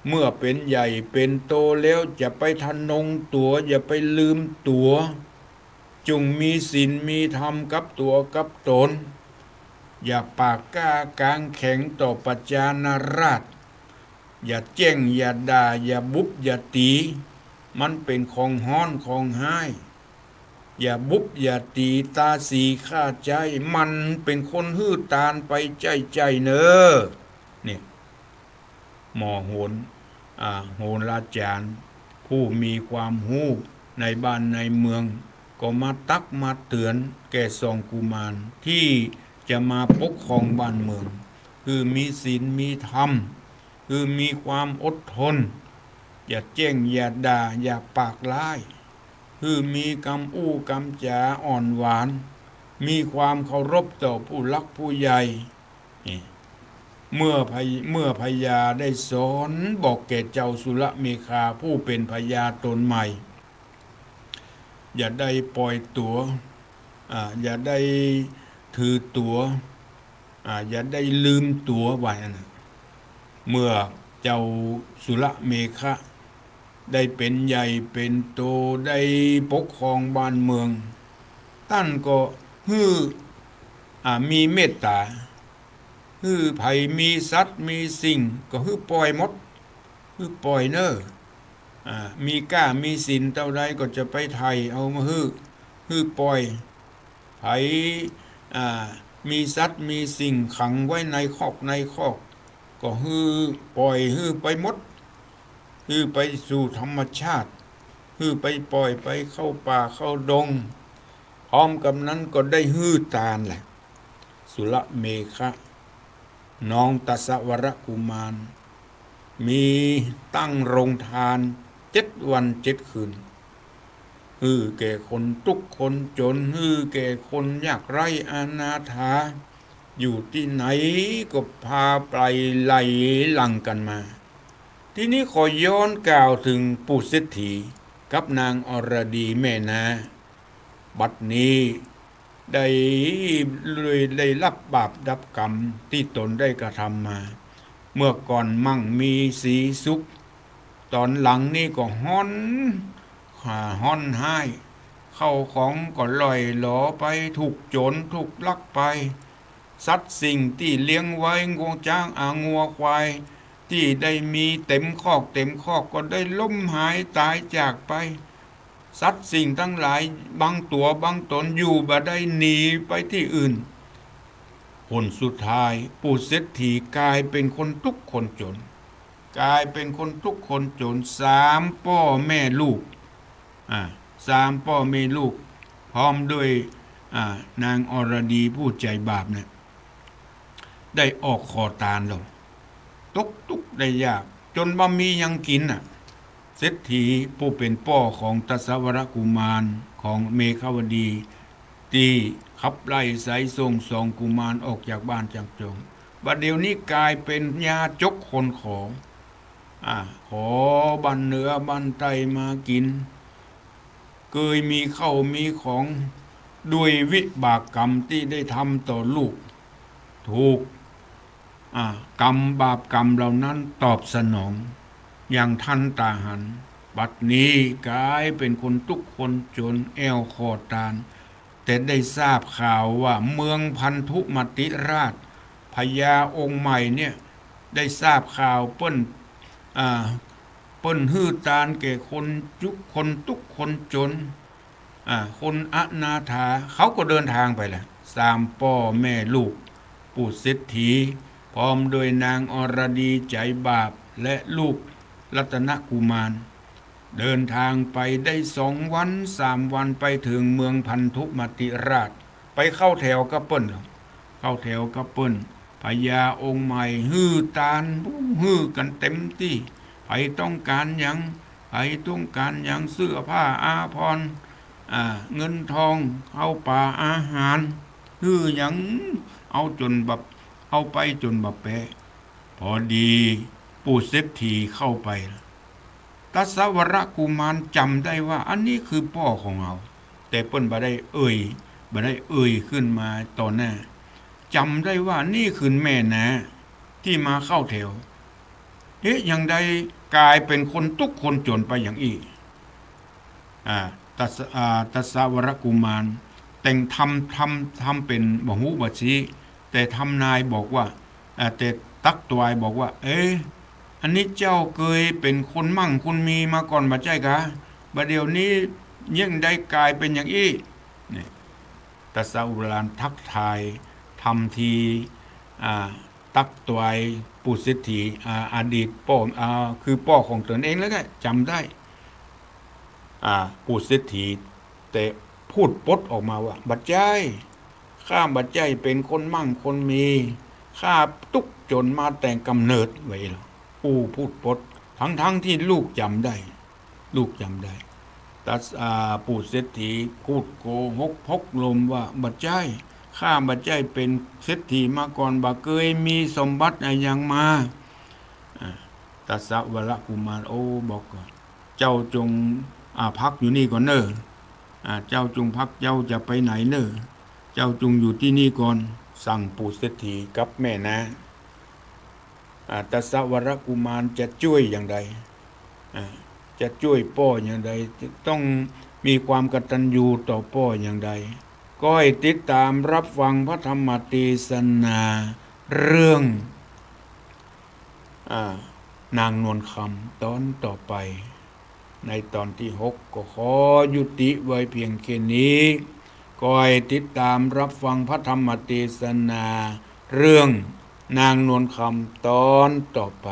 เมื่อเป๋นใหญ่เป๋นโตแล้วอย่าไปทะนงตั๋ว อย่าไปลืมตั๋ว จงมีศีลมีธรรมกับตั๋วกับต๋น อย่าปากกล้ากางแข็งต่อพญานราช อย่าแจ้งอย่าด่า อย่าบุบอย่าตี๋ มันเป๋นของฮ้อนของฮ้าย อย่าบุบอย่าตี๋ ตาสีข้าใจ๊ มันเป๋นคนหื้อตานไปใจ๊ๆ เน่อ เนี่ย หมอโหน อ่า โหราจารย์ ผู้มีความฮู้ในบ้านในเมือง ก็มาตักมาเตื๋อนแก่สองกุมารตี้จะมาปกครองบ้านเมือง หื้อมีศีลมีธรรม หื้อมีความอดทน อย่าแจ้งอย่าด่า อย่าปากร้าย หื้อมีกำอู้กำจ๋าอ่อนหวาน มีความเคารพต่อผู้หลักผู้ใหญ่ นี่ เมื่อพญ- เมื่อพญาได้สอนบอกแก่เจ้าสุรเมขาผู้เป๋นพญาต๋นใหม่ อย่าได้ปล่อยตั๋ว อ่า อย่าได้ถือตั๋ว อ่า อย่าได้ลืมตั๋ว ว่าอั้นนะ เมื่อเจ้าสุรเมขะได้เป๋นใหญ่เป๋นโต ได้ปกครองบ้านเมือง ต้านก็หื้อ อ่า มีเมตต๋า หื้อใผมีสัตว์มีสิ่งก็หื้อปล่อยหมด หื้อปล่อยเน่อ อ่า มีก้ามีสินเต้าใดก็จะไปไถ่เอามาหื้อ หื้อปล่อย ใผ อ่า มีสัตว์มีสิ่งขังไว้ในคอกในคอก ก็หื้อปล่อยหื้อไปหมด หื้อไปสู่ธรรมชาติ หื้อไปปล่อยไปเข้าป่าเข้าดง พร้อมกับนั้นก็ได้หื้อตานแหละ สุรเมขะ น้องตสวรกุมาร มีตั้งโรงตานเจ็ดวันเจ็ดคืน หื้อแก่คนตุ๊กข์คนจ๋น หื้อแก่คนยากไร้อนาถา อยู่ตี้ไหนก็พาไปไหลหลั่งกั๋นมา ทีนี้ขอย้อนกล่าวเถิงปู่เศรษฐีกับนางอรดีแม่น้า บัดนี้ได้ ได้รับบาปรับอกรรมตี้ต๋นได้กระทำมา เมื่อก่อนมั่งมีสีสุข ต๋อนหลังนี้ก็ฮ้อน อ่า ฮ้อนฮ้าย เข้าของก็ล่อยหลอไป ถูกโจ๋รถูกลักไป สัตว์สิ่งตี้เลี้ยงไว้ งัวจ๊าง อ่า งัวควาย ตี้ได้มีเต๋มคอกเต๋มคอก ก็ได้ล้มหายต๋ายจากไป สัตว์สิ่งตังหลายบางตั๋วบางต๋นอยู่บ่ได้ หนีไปตี้อื่น ผลสุดท้ายปู่เศรษฐีกลายเป๋นคนตุ๊กข์คนจ๋น กลายเป๋นคนตุ๊กข์คนจ๋น สามป้อแม่ลูก อ่า สามป้อแม่ลูก พร้อมด้วย อ่า นางอรดีผู้ใจ๋บาปเนี่ย ได้ออกขอตานแล้ว ตกตุ๊กข์ได้ยาก จ๋นบ่มีหยังกิ๋นน่ะ เศรษฐีผู้เป๋นป้อของตสวรกุมารของเมขวดี ตี้ขับไล่ไสส่งสองกุมารออกจากบ้านจากจอง บัดเดี๋ยวนี้กลายเป๋นยาจกคนขอ อ่า ขอบ้านเหนือบ้านใต้มากิ๋น เกยมีข้าวมีของ ด้วยวิบากกรรมตี้ได้ทำต่อลูก ถูก อ่า กรรมบาปกรรมเหล่านั้นตอบสนอง อย่างทันต๋าหัน บัดนี้กลายเป๋นคนตุ๊กข์คนจ๋น แอ่วขอตาน แต่ได้ทราบข่าวว่าเมืองพันธุมติราช พญาองค์ใหม่เนี่ย ได้ทราบข่าวเปิ้น อ่า เปิ้นหื้อตานแก่คนจุก คนตุ๊กข์คนจ๋น อ่า คนอนาถา เขาก็เดินตางไปละ สามป้อแม่ลูก ปู่เศรษฐี พร้อมด้วยนางอรดีใจ๋บาป และลูกรัตนกุมาร เดินตางไปได้สองวันสามวัน ไปเถิงเมืองพันธุมติราช ไปเข้าแถวกับเปิ้น เข้าแถวกับเปิ้น พญาองค์ใหม่หื้อตาน หื้อกั๋นเต๋มตี้ ใผต้องก๋านหยัง ใผต้องก๋านหยัง เสื้อผ้าอาภรณ์ อ่า เงินทอง ข้าวป๋าอาหาร หื้อหยัง เอาจ๋นบ่ เอาไปจ๋นบ่แป๊ พอดีปู่เศรษฐีเข้าไป ตสวรกุมารจ๋ำได้ว่า อันนี้คือป้อของเฮา แต่เปิ้นบ่ได้เอ่ย บ่ได้เอ่ยขึ้นมาต่อหน้า จ๋ำได้ว่านี่คือแม่นาตี้มาเข้าแถว เอ๊ะ หยังได้กลายเป๋นคนตุ๊กข์คนจ๋นไปอย่างอี้ อ่า ตส- อ่า ตสวรกุมาร แต่งทำ ทำ ทำเป๋นบ่ฮู้บ่ซี้ แต่ทำนายบอกว่า อ่า แต่ตั๊กตวายบอกว่า เอ๊ะ อันนี้เจ้าเกยเป๋นคนมั่งคนมีมาก่อนบ่ใจ้กา บ่าเดี่ยวนี้เยียะได้ก๋ายเป๋นอย่างอี้ นี่ ตสวรกุมารทักทาย ทำที อ่า ตั๊กตวายปู่เศรษฐี อ่า อดีตป้อ อ่า คือป้อของตนเองแล้วก็จ๋ำได้ อ่า ปู่เศรษฐี แต่พูดปดออกมาว่า บ่ใจ้ ข้าบ่ใจ้เป๋นคนมั่งคนมี ข้าตุ๊กข์จ๋นมาแต่ก๋ำเนิด ว่าอี้ลอ ปู่พูดปด ทั้งๆ ตี้ลูกจ๋ำได้ ลูกจ๋ำได้ ตส- อ่า ปู่เศรษฐีพูดโกหกพกลมว่า บ่ใจ้ ข้าบ่ใจ้เป๋นเศรษฐีมาก่อน บ่เกยมีสมบัติอะหยังมา อ่า ตัสสะวรกุมาร โอ้ บอกว่า เจ้าจง อ่า พักอยู่นี่ก่อนเน่อ อ่า เจ้าจงพัก เจ้าจะไปไหนเน่อ เจ้าจงอยู่ตี้นี่ก่อน สั่งปู่เศรษฐีกับแม่นา อ่า ตัสสะวรกุมารจะจ้วยอย่างใด อ่า จะจ้วยป้ออย่างใด จะต้องมีความกตัญญูต่อป้ออย่างใด ก็ให้ติดตามรับฟังพระธรรมเตสนาเรื่อง อ่า นางนวลคำตอนต่อไป ในตอนตี้หก ก็ขอยุติไว้เพียงแค่นี้ ก็ให้ติดตามรับฟังพระธรรมเตสนาเรื่องนางนวลคำตอนต่อไป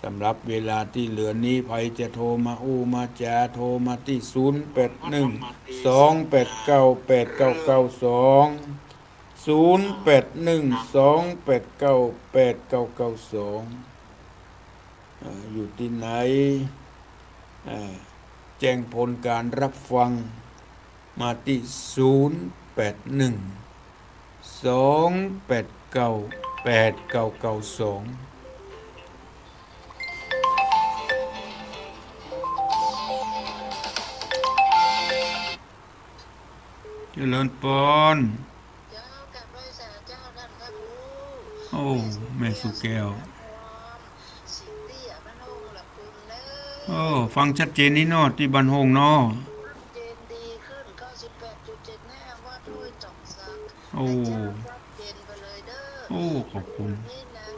สำหรับเวลาตี้เหลือนี้ ใผจะโทรมาอู้มาจ๋า โทรมาตี้ ศูนย์ แปด หนึ่ง สอง แปด เก้า แปด เก้า เก้า สอง ศูนย์ แปด หนึ่ง สอง แปด เก้า แปด เก้า เก้า สอง อ่า อยู่ตี้ไหน อ่า แจ้งผลการรับฟังมาตี้ ศูนย์ แปด หนึ่ง สอง แปด เก้า แปด เก้า เก้า สอง เจริญปอน เจ้า กราบไหว้สาเจ้าท่านพระครู โอ้ แม่สุแก้ว แม่สุแก้ว สิงห์เตี้ยบ้านโฮงละคุณเนอะ โอ้ ฟังชัดเจนดีเนาะ ตี้บ้านโฮงเนาะ ชัดเจนดีขึ้น เก้าสิบแปดจุดเจ็ด แน่วัดห้วยจ่องสัก โอ้ ให้เจ้าชัดเจนไปเลยเด้อ โอ้ ขอบคุณ นี่นาง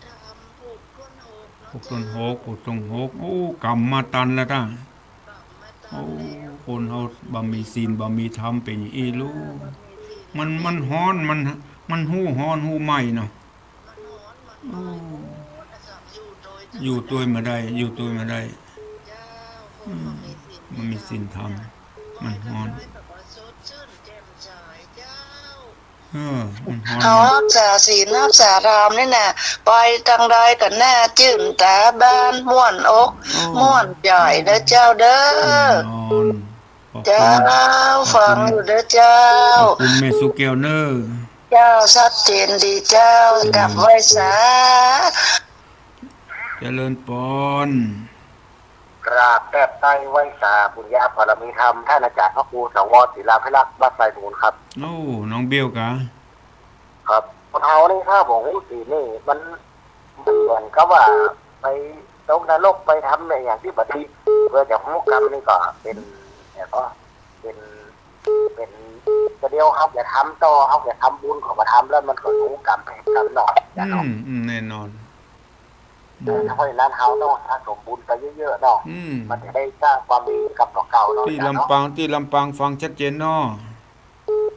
ธรรมผูกต้นหกเนาะ ผูกต้นหก เจ้า ผูกต้นหก โอ้ กรรมมาตันแล้วต้า กรรมมาตันแล้ว โอ้ คนเฮาบ่มีศีลบ่มีธรรมเป๋นอย่างอี้ลูก เออ บ่มีศีล มัน มันฮ้อน มัน มันฮู้ฮ้อนฮู้ไหม้เนาะ มันฮ้อน มันไหม้ โอ้ โอ้ นะครับ อยู่โดยธรรมดา อยู่ตวยบ่ได้ อยู่ตวยบ่ได้ เจ้า คนบ่มีศีล อืม บ่มีศีลธรรม มีธรรม มันฮ้อน ไหว้ก็ได้แบบว่าสดชื่นแจ่มใสเจ้า เออ มันฮ้อน เฮาฮักษาศีลฮักษาธรรมนี่น่ะ ไปตางใดก็น่าจื้นต๋าบาน ม่วนอก โอ้ ม่วนใจ๋เด้อเจ้าเด้อ แน่นอน ขอบคุณ เจ้า ขอบคุณ ฟังอยู่เด้อเจ้า ขอบคุณแม่สุแก้วเน่อ เจ้า ชัดเจนดีเจ้า เจริญ กราบไหว้สา เจริญปอน กราบแทบไต้ไหว้สาบุญญาบารมีธรรม ต้านอาจ๋ารย์พระครู สว ศิลาภิรักษ์ วัดไซมูลครับ โอ้ น้องเบี้ยวกา ครับ คนเฮานี่ ถ้าบ่ฮู้ศีลนี่ มัน มันเหมือนกับว่าไปตกนรก ไปทำอะหยังตี้บ่ดี เปื้อจะฮู้กรรมนี่ก็เป๋น แล้วก็เป๋น เป๋น แต่เดี๋ยวเฮาจะทำต่อ เฮาจะทำบุญก็บ่ทำ แล้วมันก็ฮู้กรรม เป๋นกรรมเนาะ อืม อืม แน่นอน อืม เพราะฉะนั้นเฮาต้องสะสมบุญไปเยอะๆ เนาะ อืม มันจะได้สร้างความดีกับตั๋วเก่าเนาะ ตี้ลำปาง ตี้ลำปางฟังชัดเจนเนาะ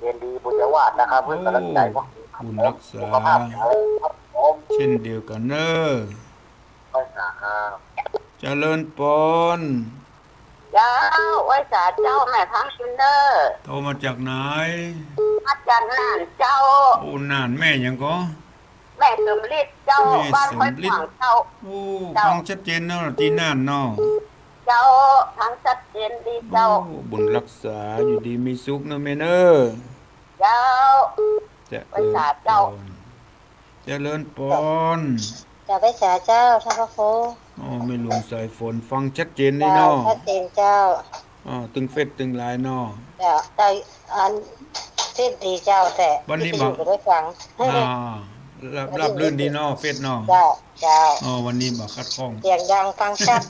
ยินดีบุญญาวาสนะครับ เพื่อกำลังใจ๋ โอ้ บุญรักษา สุขภาพแข็งแรงครับผม เช่นเดียวกั๋นเน่อ ไหว้สาครับ เจริญปอน เจ้า ไหว้สาเจ้า แม่ทังกินเน่อ โทรมาจากไหน มาจากน่านเจ้า โอ้ น่าน แม่หยังก่อ แม่สมฤทธิ์เจ้า แม่สมฤทธิ์ บ้านห้วยขวางเจ้า โอ้ เจ้า ฟังชัดเจนเนาะ ตี้น่านเนาะ เจ้า ฟังชัดเจนดีเจ้า โอ้ บุญรักษา อยู่ดีมีสุขเนาะแม่เนาะ เจ้า เจริญปอน เจริญปอน เจ้า ไหว้สาเจ้า ท่านพระครู อ๋อ แม่หลวงสายฝน ฟังชัดเจนดีเนาะ เจ้า ชัดเจนเจ้า อ๋อ ตึงเฟซตึงไลน์เนาะ เจ้า แต่อันเฟซดีเจ้า แต่วันนี้ วิทยุบ่ บ่ได้ฟัง อ่า ราบ ราบรื่นดีเนาะ เฟซเนาะ เจ้า เจ้า อ๋อ วันนี้บ่ขัดข้อง เสียงดังฟังชัด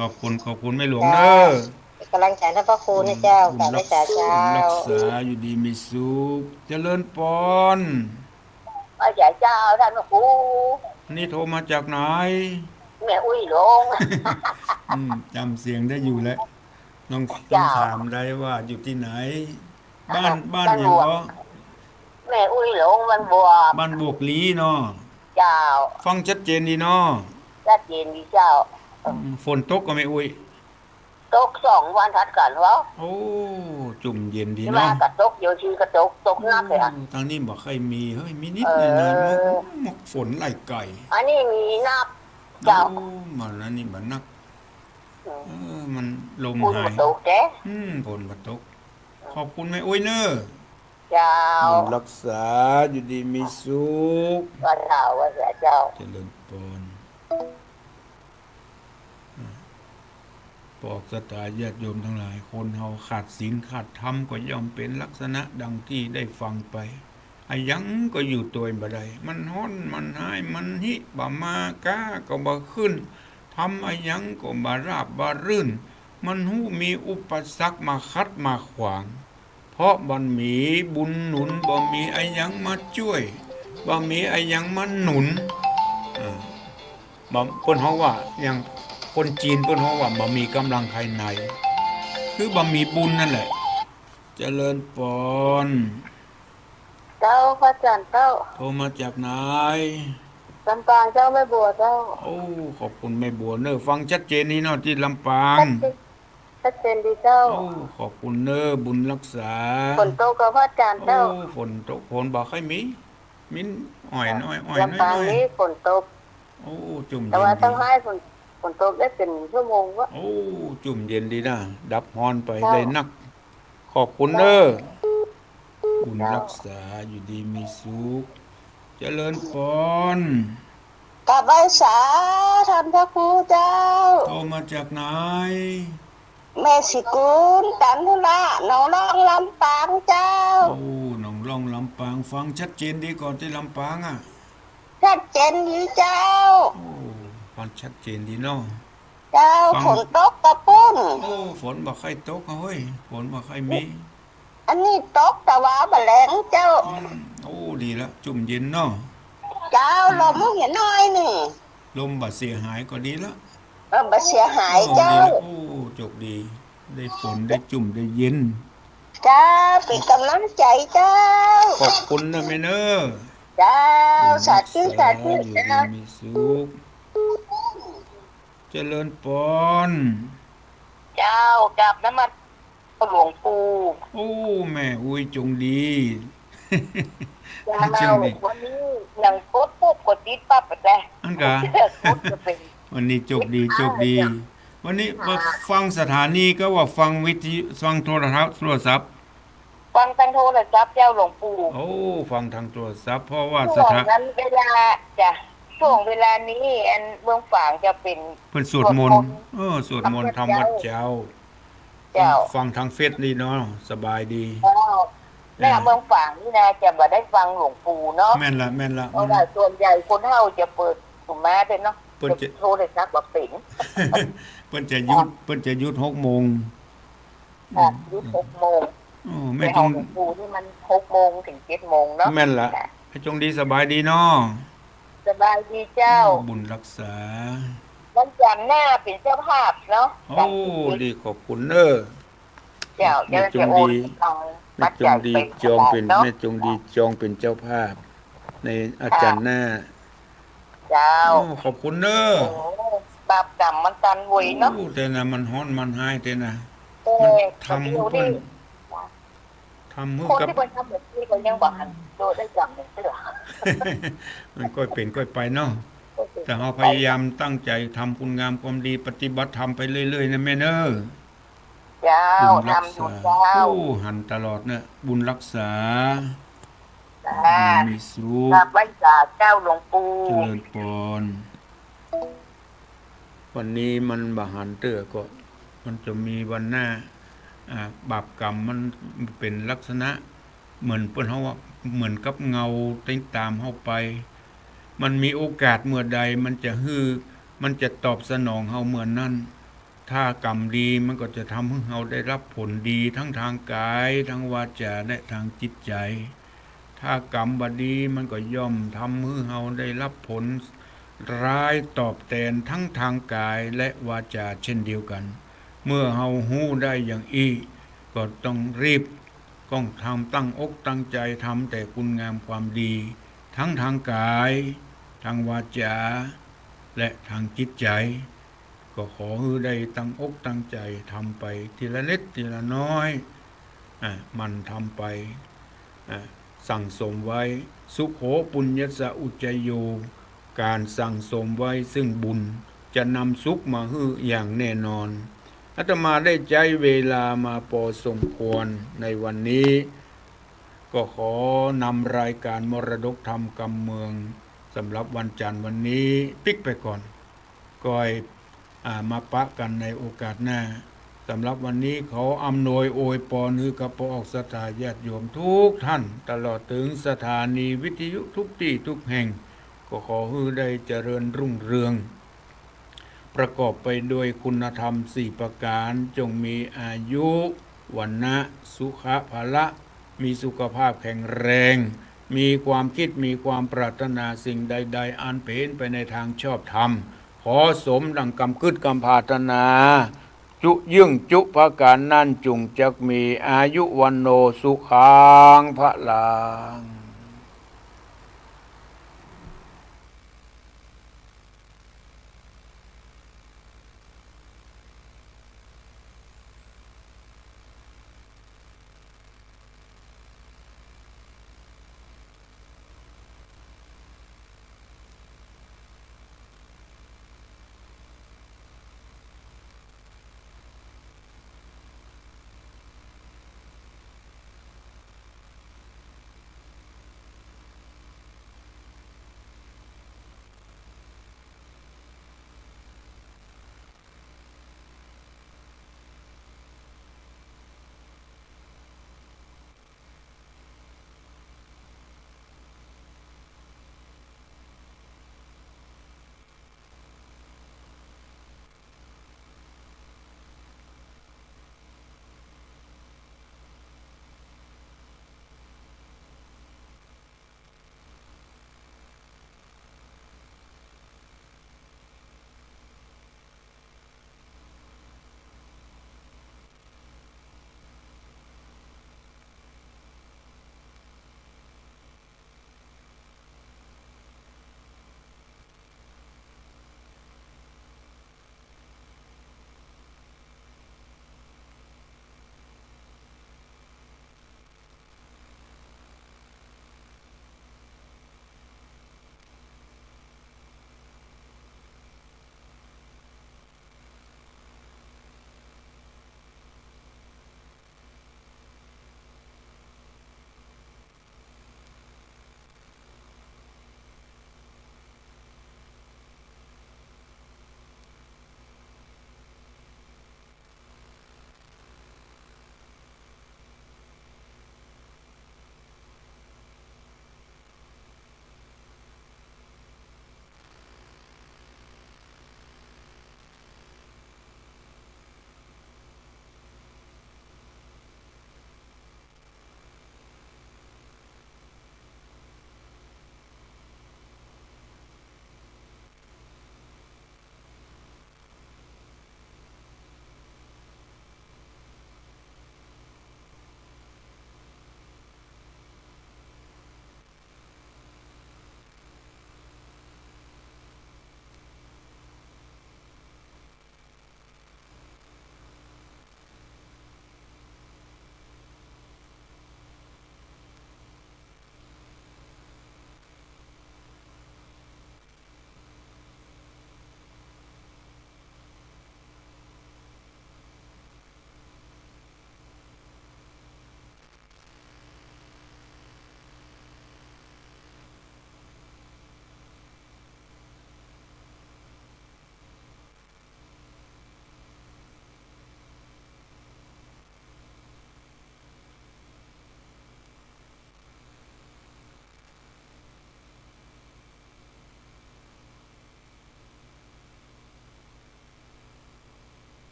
ขอบคุณ ขอบคุณแม่หลวงเนาะ เจ้า เป๋นกำลังใจ๋ท่านพระครูนะเจ้า บุญรักษา ไหว้สาเจ้า บุญรักษา อยู่ดีมีสุข เจริญปอน ไหว้สาเจ้า ท่านพระครู นี่โทรมาจากไหน แม่อุ้ยหลง อืม จ๋ำเสียงได้อยู่แหละ ต้อง เจ้า ต้องถามได้ว่าอยู่ตี้ไหน บ้าน บ้าน บ้านหยังก่อ แม่อุ้ยหลง บ้านบวก บ้านบวกหลีเนาะ เจ้า ฟังชัดเจนดีเนาะ ชัดเจนดีเจ้า อืม ฝนตกก่อแม่อุ้ย ตกสองวันถัดกั๋นเว้า โอ้ จุ่มเย็นดีเนาะ ตี้มาก็ตก เดี๋ยวทีก็ตก ตกหนักเลยอะ โอ้ ตางนี้บ่ใค่มี เฮ้ย มีนิดหน่อยๆ เออ มก มกฝนไหลไก่ อันนี้มีนัก เจ้า โอ้ มาแล้วนี่บ่นัก อืม เออ มันลมหาย ฝนบ่ตกแต๊ อืม ฝนบ่ตก ขอบคุณแม่อุ้ยเน่อ เจ้า บุญรักษา อยู่ดีมีสุข ว่าเจ้า ว่าเจ้า เจริญปอน ปอกศรัทธาญาติโยมตังหลาย คนเฮาขาดศีลขาดธรรมก็ย่อมเป๋นลักษณะดังตี้ได้ฟังไป อะหยังก็อยู่ตวยบ่ได้ มันฮ้อน มันฮ้าย มันหิ บ่มา ก๊าก็บ่ขึ้น ทำอะหยังก็บ่ราบบ่รื่น มันฮู้มีอุปสรรคมาขัดมาขวาง เพราะบ่มีบุญหนุน บ่มีอะหยังมาจ้วย บ่มีอะหยังมาหนุน อ่า บ่ เปิ้นฮ้องว่า อย่างคนจีนเปิ้นฮ้องว่า บ่มีก๋ำลังภายใน คือบ่มีบุญนั่นแหละ เจริญปอน เจ้า พระอาจ๋ารย์เจ้า โทรมาจากไหน ลำปางเจ้า แม่บัวเจ้า โอ้ ขอบคุณแม่บัวเน่อ ฟังชัดเจนดีเนาะ ตี้ลำปาง ชัดเจน ชัดเจนดีเจ้า โอ้ ขอบคุณเน่อ บุญรักษา ฝนตกก่อ พระอาจ๋ารย์เจ้า โอ้ ฝนตก ฝนบ่ค่อยมี มีอ้อยน้อย อ้อยน้อย ลำปางนี้ฝนตก โอ้ จุ่มเย็นดี แต่ว่าต้องให้ฝน ฝนตกได้เป๋นชั่วโมงวะ โอ้ จุ่มเย็นดีนะ ดับฮ้อนไป เจ้า ได้นัก ขอบคุณเน่อ บุญรักษา อยู่ดีมีสุข เจริญปอน กราบไหว้สาท่านพระครูเจ้า โทรมาจากไหน แม่ศรีกุล ตันธุระ หนองล่อง ลำปางเจ้า โอ้ หนองล่อง ลำปาง ฟังชัดเจนดีก่อ ตี้ลำปางอะ ชัดเจนดีเจ้า โอ้ ฟังชัดเจนดีเนาะ เจ้า ฟัง ฝนตกก่อปุ้น โอ้ ฝนบ่ค่อยตกอะเฮ้ย ฝนบ่ค่อยมี อันนี้ตกแต่ว่าบ่แรงเจ้า อืม โอ้ ดีละ จุ่มเย็นเนาะ เจ้า อืม ลมเหียน้อยนึ่ง ลมบ่เสียหายก็ดีละ เออ บ่เสียหายเจ้า โอ้ ดีละ โอ้ โจคดี ได้ฝน ได้จุ่ม ได้เย็น เจ้า เป๋นก๋ำลังใจ๋เจ้า ขอบคุณเน่อแม่เน่อ เจ้า บุญรักษา สาธุ สาธุ อยู่ดี เจ้า มีสุข เจริญปอน เจ้า กราบนมัสการหลวงปู่ โอ้ แม่อุ๊ย จงดี เจ้า จงดี วันนี้ยังกดปุ๊บกดติดปั๊บแหละ อั้นกา กดจะเป๋น วันนี้โจคดี โจคดี เจ้า วันนี้ ค่ะ ฟังสถานีก็ว่าฟังวิทยุ ฟังโทรทัศน์ โทรศัพท์ ฟังตางโทรศัพท์เจ้าหลวงปู่ โอ้ ฟังตางโทรศัพท์ เพราะว่า ช่วง สถา นั้นเวลา จ้ะ ช่วงเวลานี้ อันเมืองฝางจะเป๋น เปิ้นสวดมนต์ สวดมนต์ เออ สวดมนต์ ทำวัตรเจ้า เจ้า ฟังตางเฟซนี่เนาะ สบายดี เจ้า เนี่ย เออ เมืองฝางนี่นะ จะบ่ได้ฟังหลวงปู่เนาะ แม่นละ แม่นละ เพราะว่าส่วนใหญ่คนเฒ่าจะเปิดหูมาเด้อเนาะ เปิ้นจะ เปิดโทรศัพท์บ่เป๋น เปิ้นจะหยุด เปิ้นจะหยุดหกโมง ค่ะ อืม หยุดหกโมง โอ้ แม่จง แต่ของหลวงปู่นี่มันหกโมงเถิงเจ็ดโมงเนาะ แม่นละ ค่ะ แม่จงดีสบายดีเนาะ สบายดีเจ้า โอ้ บุญรักษา วันจันทร์หน้าเป๋นเจ้าภาพเนาะ โอ้ จันทร์ที่เจ็ด ดี ขอบคุณเน่อ เจ้า แม่จงดี เดี๋ยวจะโอนตังค์ แม่จงดี ปัจจัยไป จองเป๋น ถวายเนาะ แม่จงดีจองเป๋นเจ้าภาพ ในอาจันทร์หน้า ค่ะ เจ้า โอ้ ขอบคุณเน่อ โอ้ บาปกรรมมันตันเวยเนาะ โอ้ แต่นะ มันฮ้อนมันฮ้ายแต่นะ เออ มันทำหื้อเปิ้น คนที่เปิ้นทำแบบนี้ ทำหื้อกับ คนที่เปิ้นทำแบบนี้ก็ยังบ่หันโตได้กรรมเลยเตื้อ มันก้อยเป๋นก้อยไปเนาะ ก้อยเป๋น แต่เฮาพยายามตั้งใจ๋ทำคุณงามความดี ปฏิบัติธรรมไปเรื่อยๆ นะแม่เน่อ เจ้า บุญรักษา ทำอยู่เจ้า โอ้ หันตลอดเนี่ย บุญรักษา จ้า บุญมีสุข กราบไหว้สาเจ้าหลวงปู่ เจริญปอน วันนี้มันบ่หันเตื้อก็ มันจะมีวันหน้า อ่า บาปกรรมมันเป๋นลักษณะ เหมือนเปิ้นฮ้องว่า เหมือนกับเงาติดต๋ามเฮาไป มันมีโอกาสเมื่อใด มันจะหื้อ มันจะตอบสนองเฮาเมื่อนั้น ถ้ากรรมดีมันก็จะทำหื้อเฮาได้รับผลดีทั้งตางก๋าย ตางวาจ๋า และตางจิตใจ๋ ถ้ากรรมบ่ดีมันก็ย่อมทำหื้อเฮาได้รับผลร้ายตอบแตนทั้งตางก๋ายและวาจ๋าเช่นเดียวกั๋น เมื่อเฮาฮู้ได้อย่างอี้ ก็ต้องรีบ ต้องทำตั้งอกตั้งใจ๋ทำแต่คุณงามความดี ทั้งตางก๋าย ตางวาจ๋า และตางจิตใจ๋ ก็ขอหื้อได้ตั้งอกตั้งใจ๋ทำไปทีละนิดทีละน้อย อ่ะ หมั่นทำไป อ่ะ สั่งสมไว้ สุโข ปุญญัสสะ อุจจโย ก๋านสั่งสมไว้ซึ่งบุญ จะนำสุขมาหื้ออย่างแน่นอน อาตมาได้ใจ๊เวลามาปอสมควรในวันนี้ ก็ขอนำรายการมรดกธรรมกำเมืองสำหรับวันจันทร์วันนี้ปิ๊กไปก่อน ก้อย อ่า มาปะกั๋นในโอกาสหน้า สำหรับวันนี้ขออำนวยอวยปอนหื้อกับป้อออกศรัทธาญาติโยมทุกท่าน ตลอดเถิงสถานีวิทยุทุกตี้ทุกแห่ง ก็ขอหื้อได้เจริญรุ่งเรือง ประกอบไปด้วยคุณธรรมสี่ประก๋าน จงมีอายุ วรรณะ สุขะ พละ มีสุขภาพแข็งแรง มีความคิด มีความปรารถนาสิ่งใดๆ อันเป๋นไปในตางชอบธรรม ขอสมดังกำกึ๊ดกำปรารถนา จุเยื่องจุประก๋านนั้นจุ่งจักมี อายุ วัณโณ สุขัง พลัง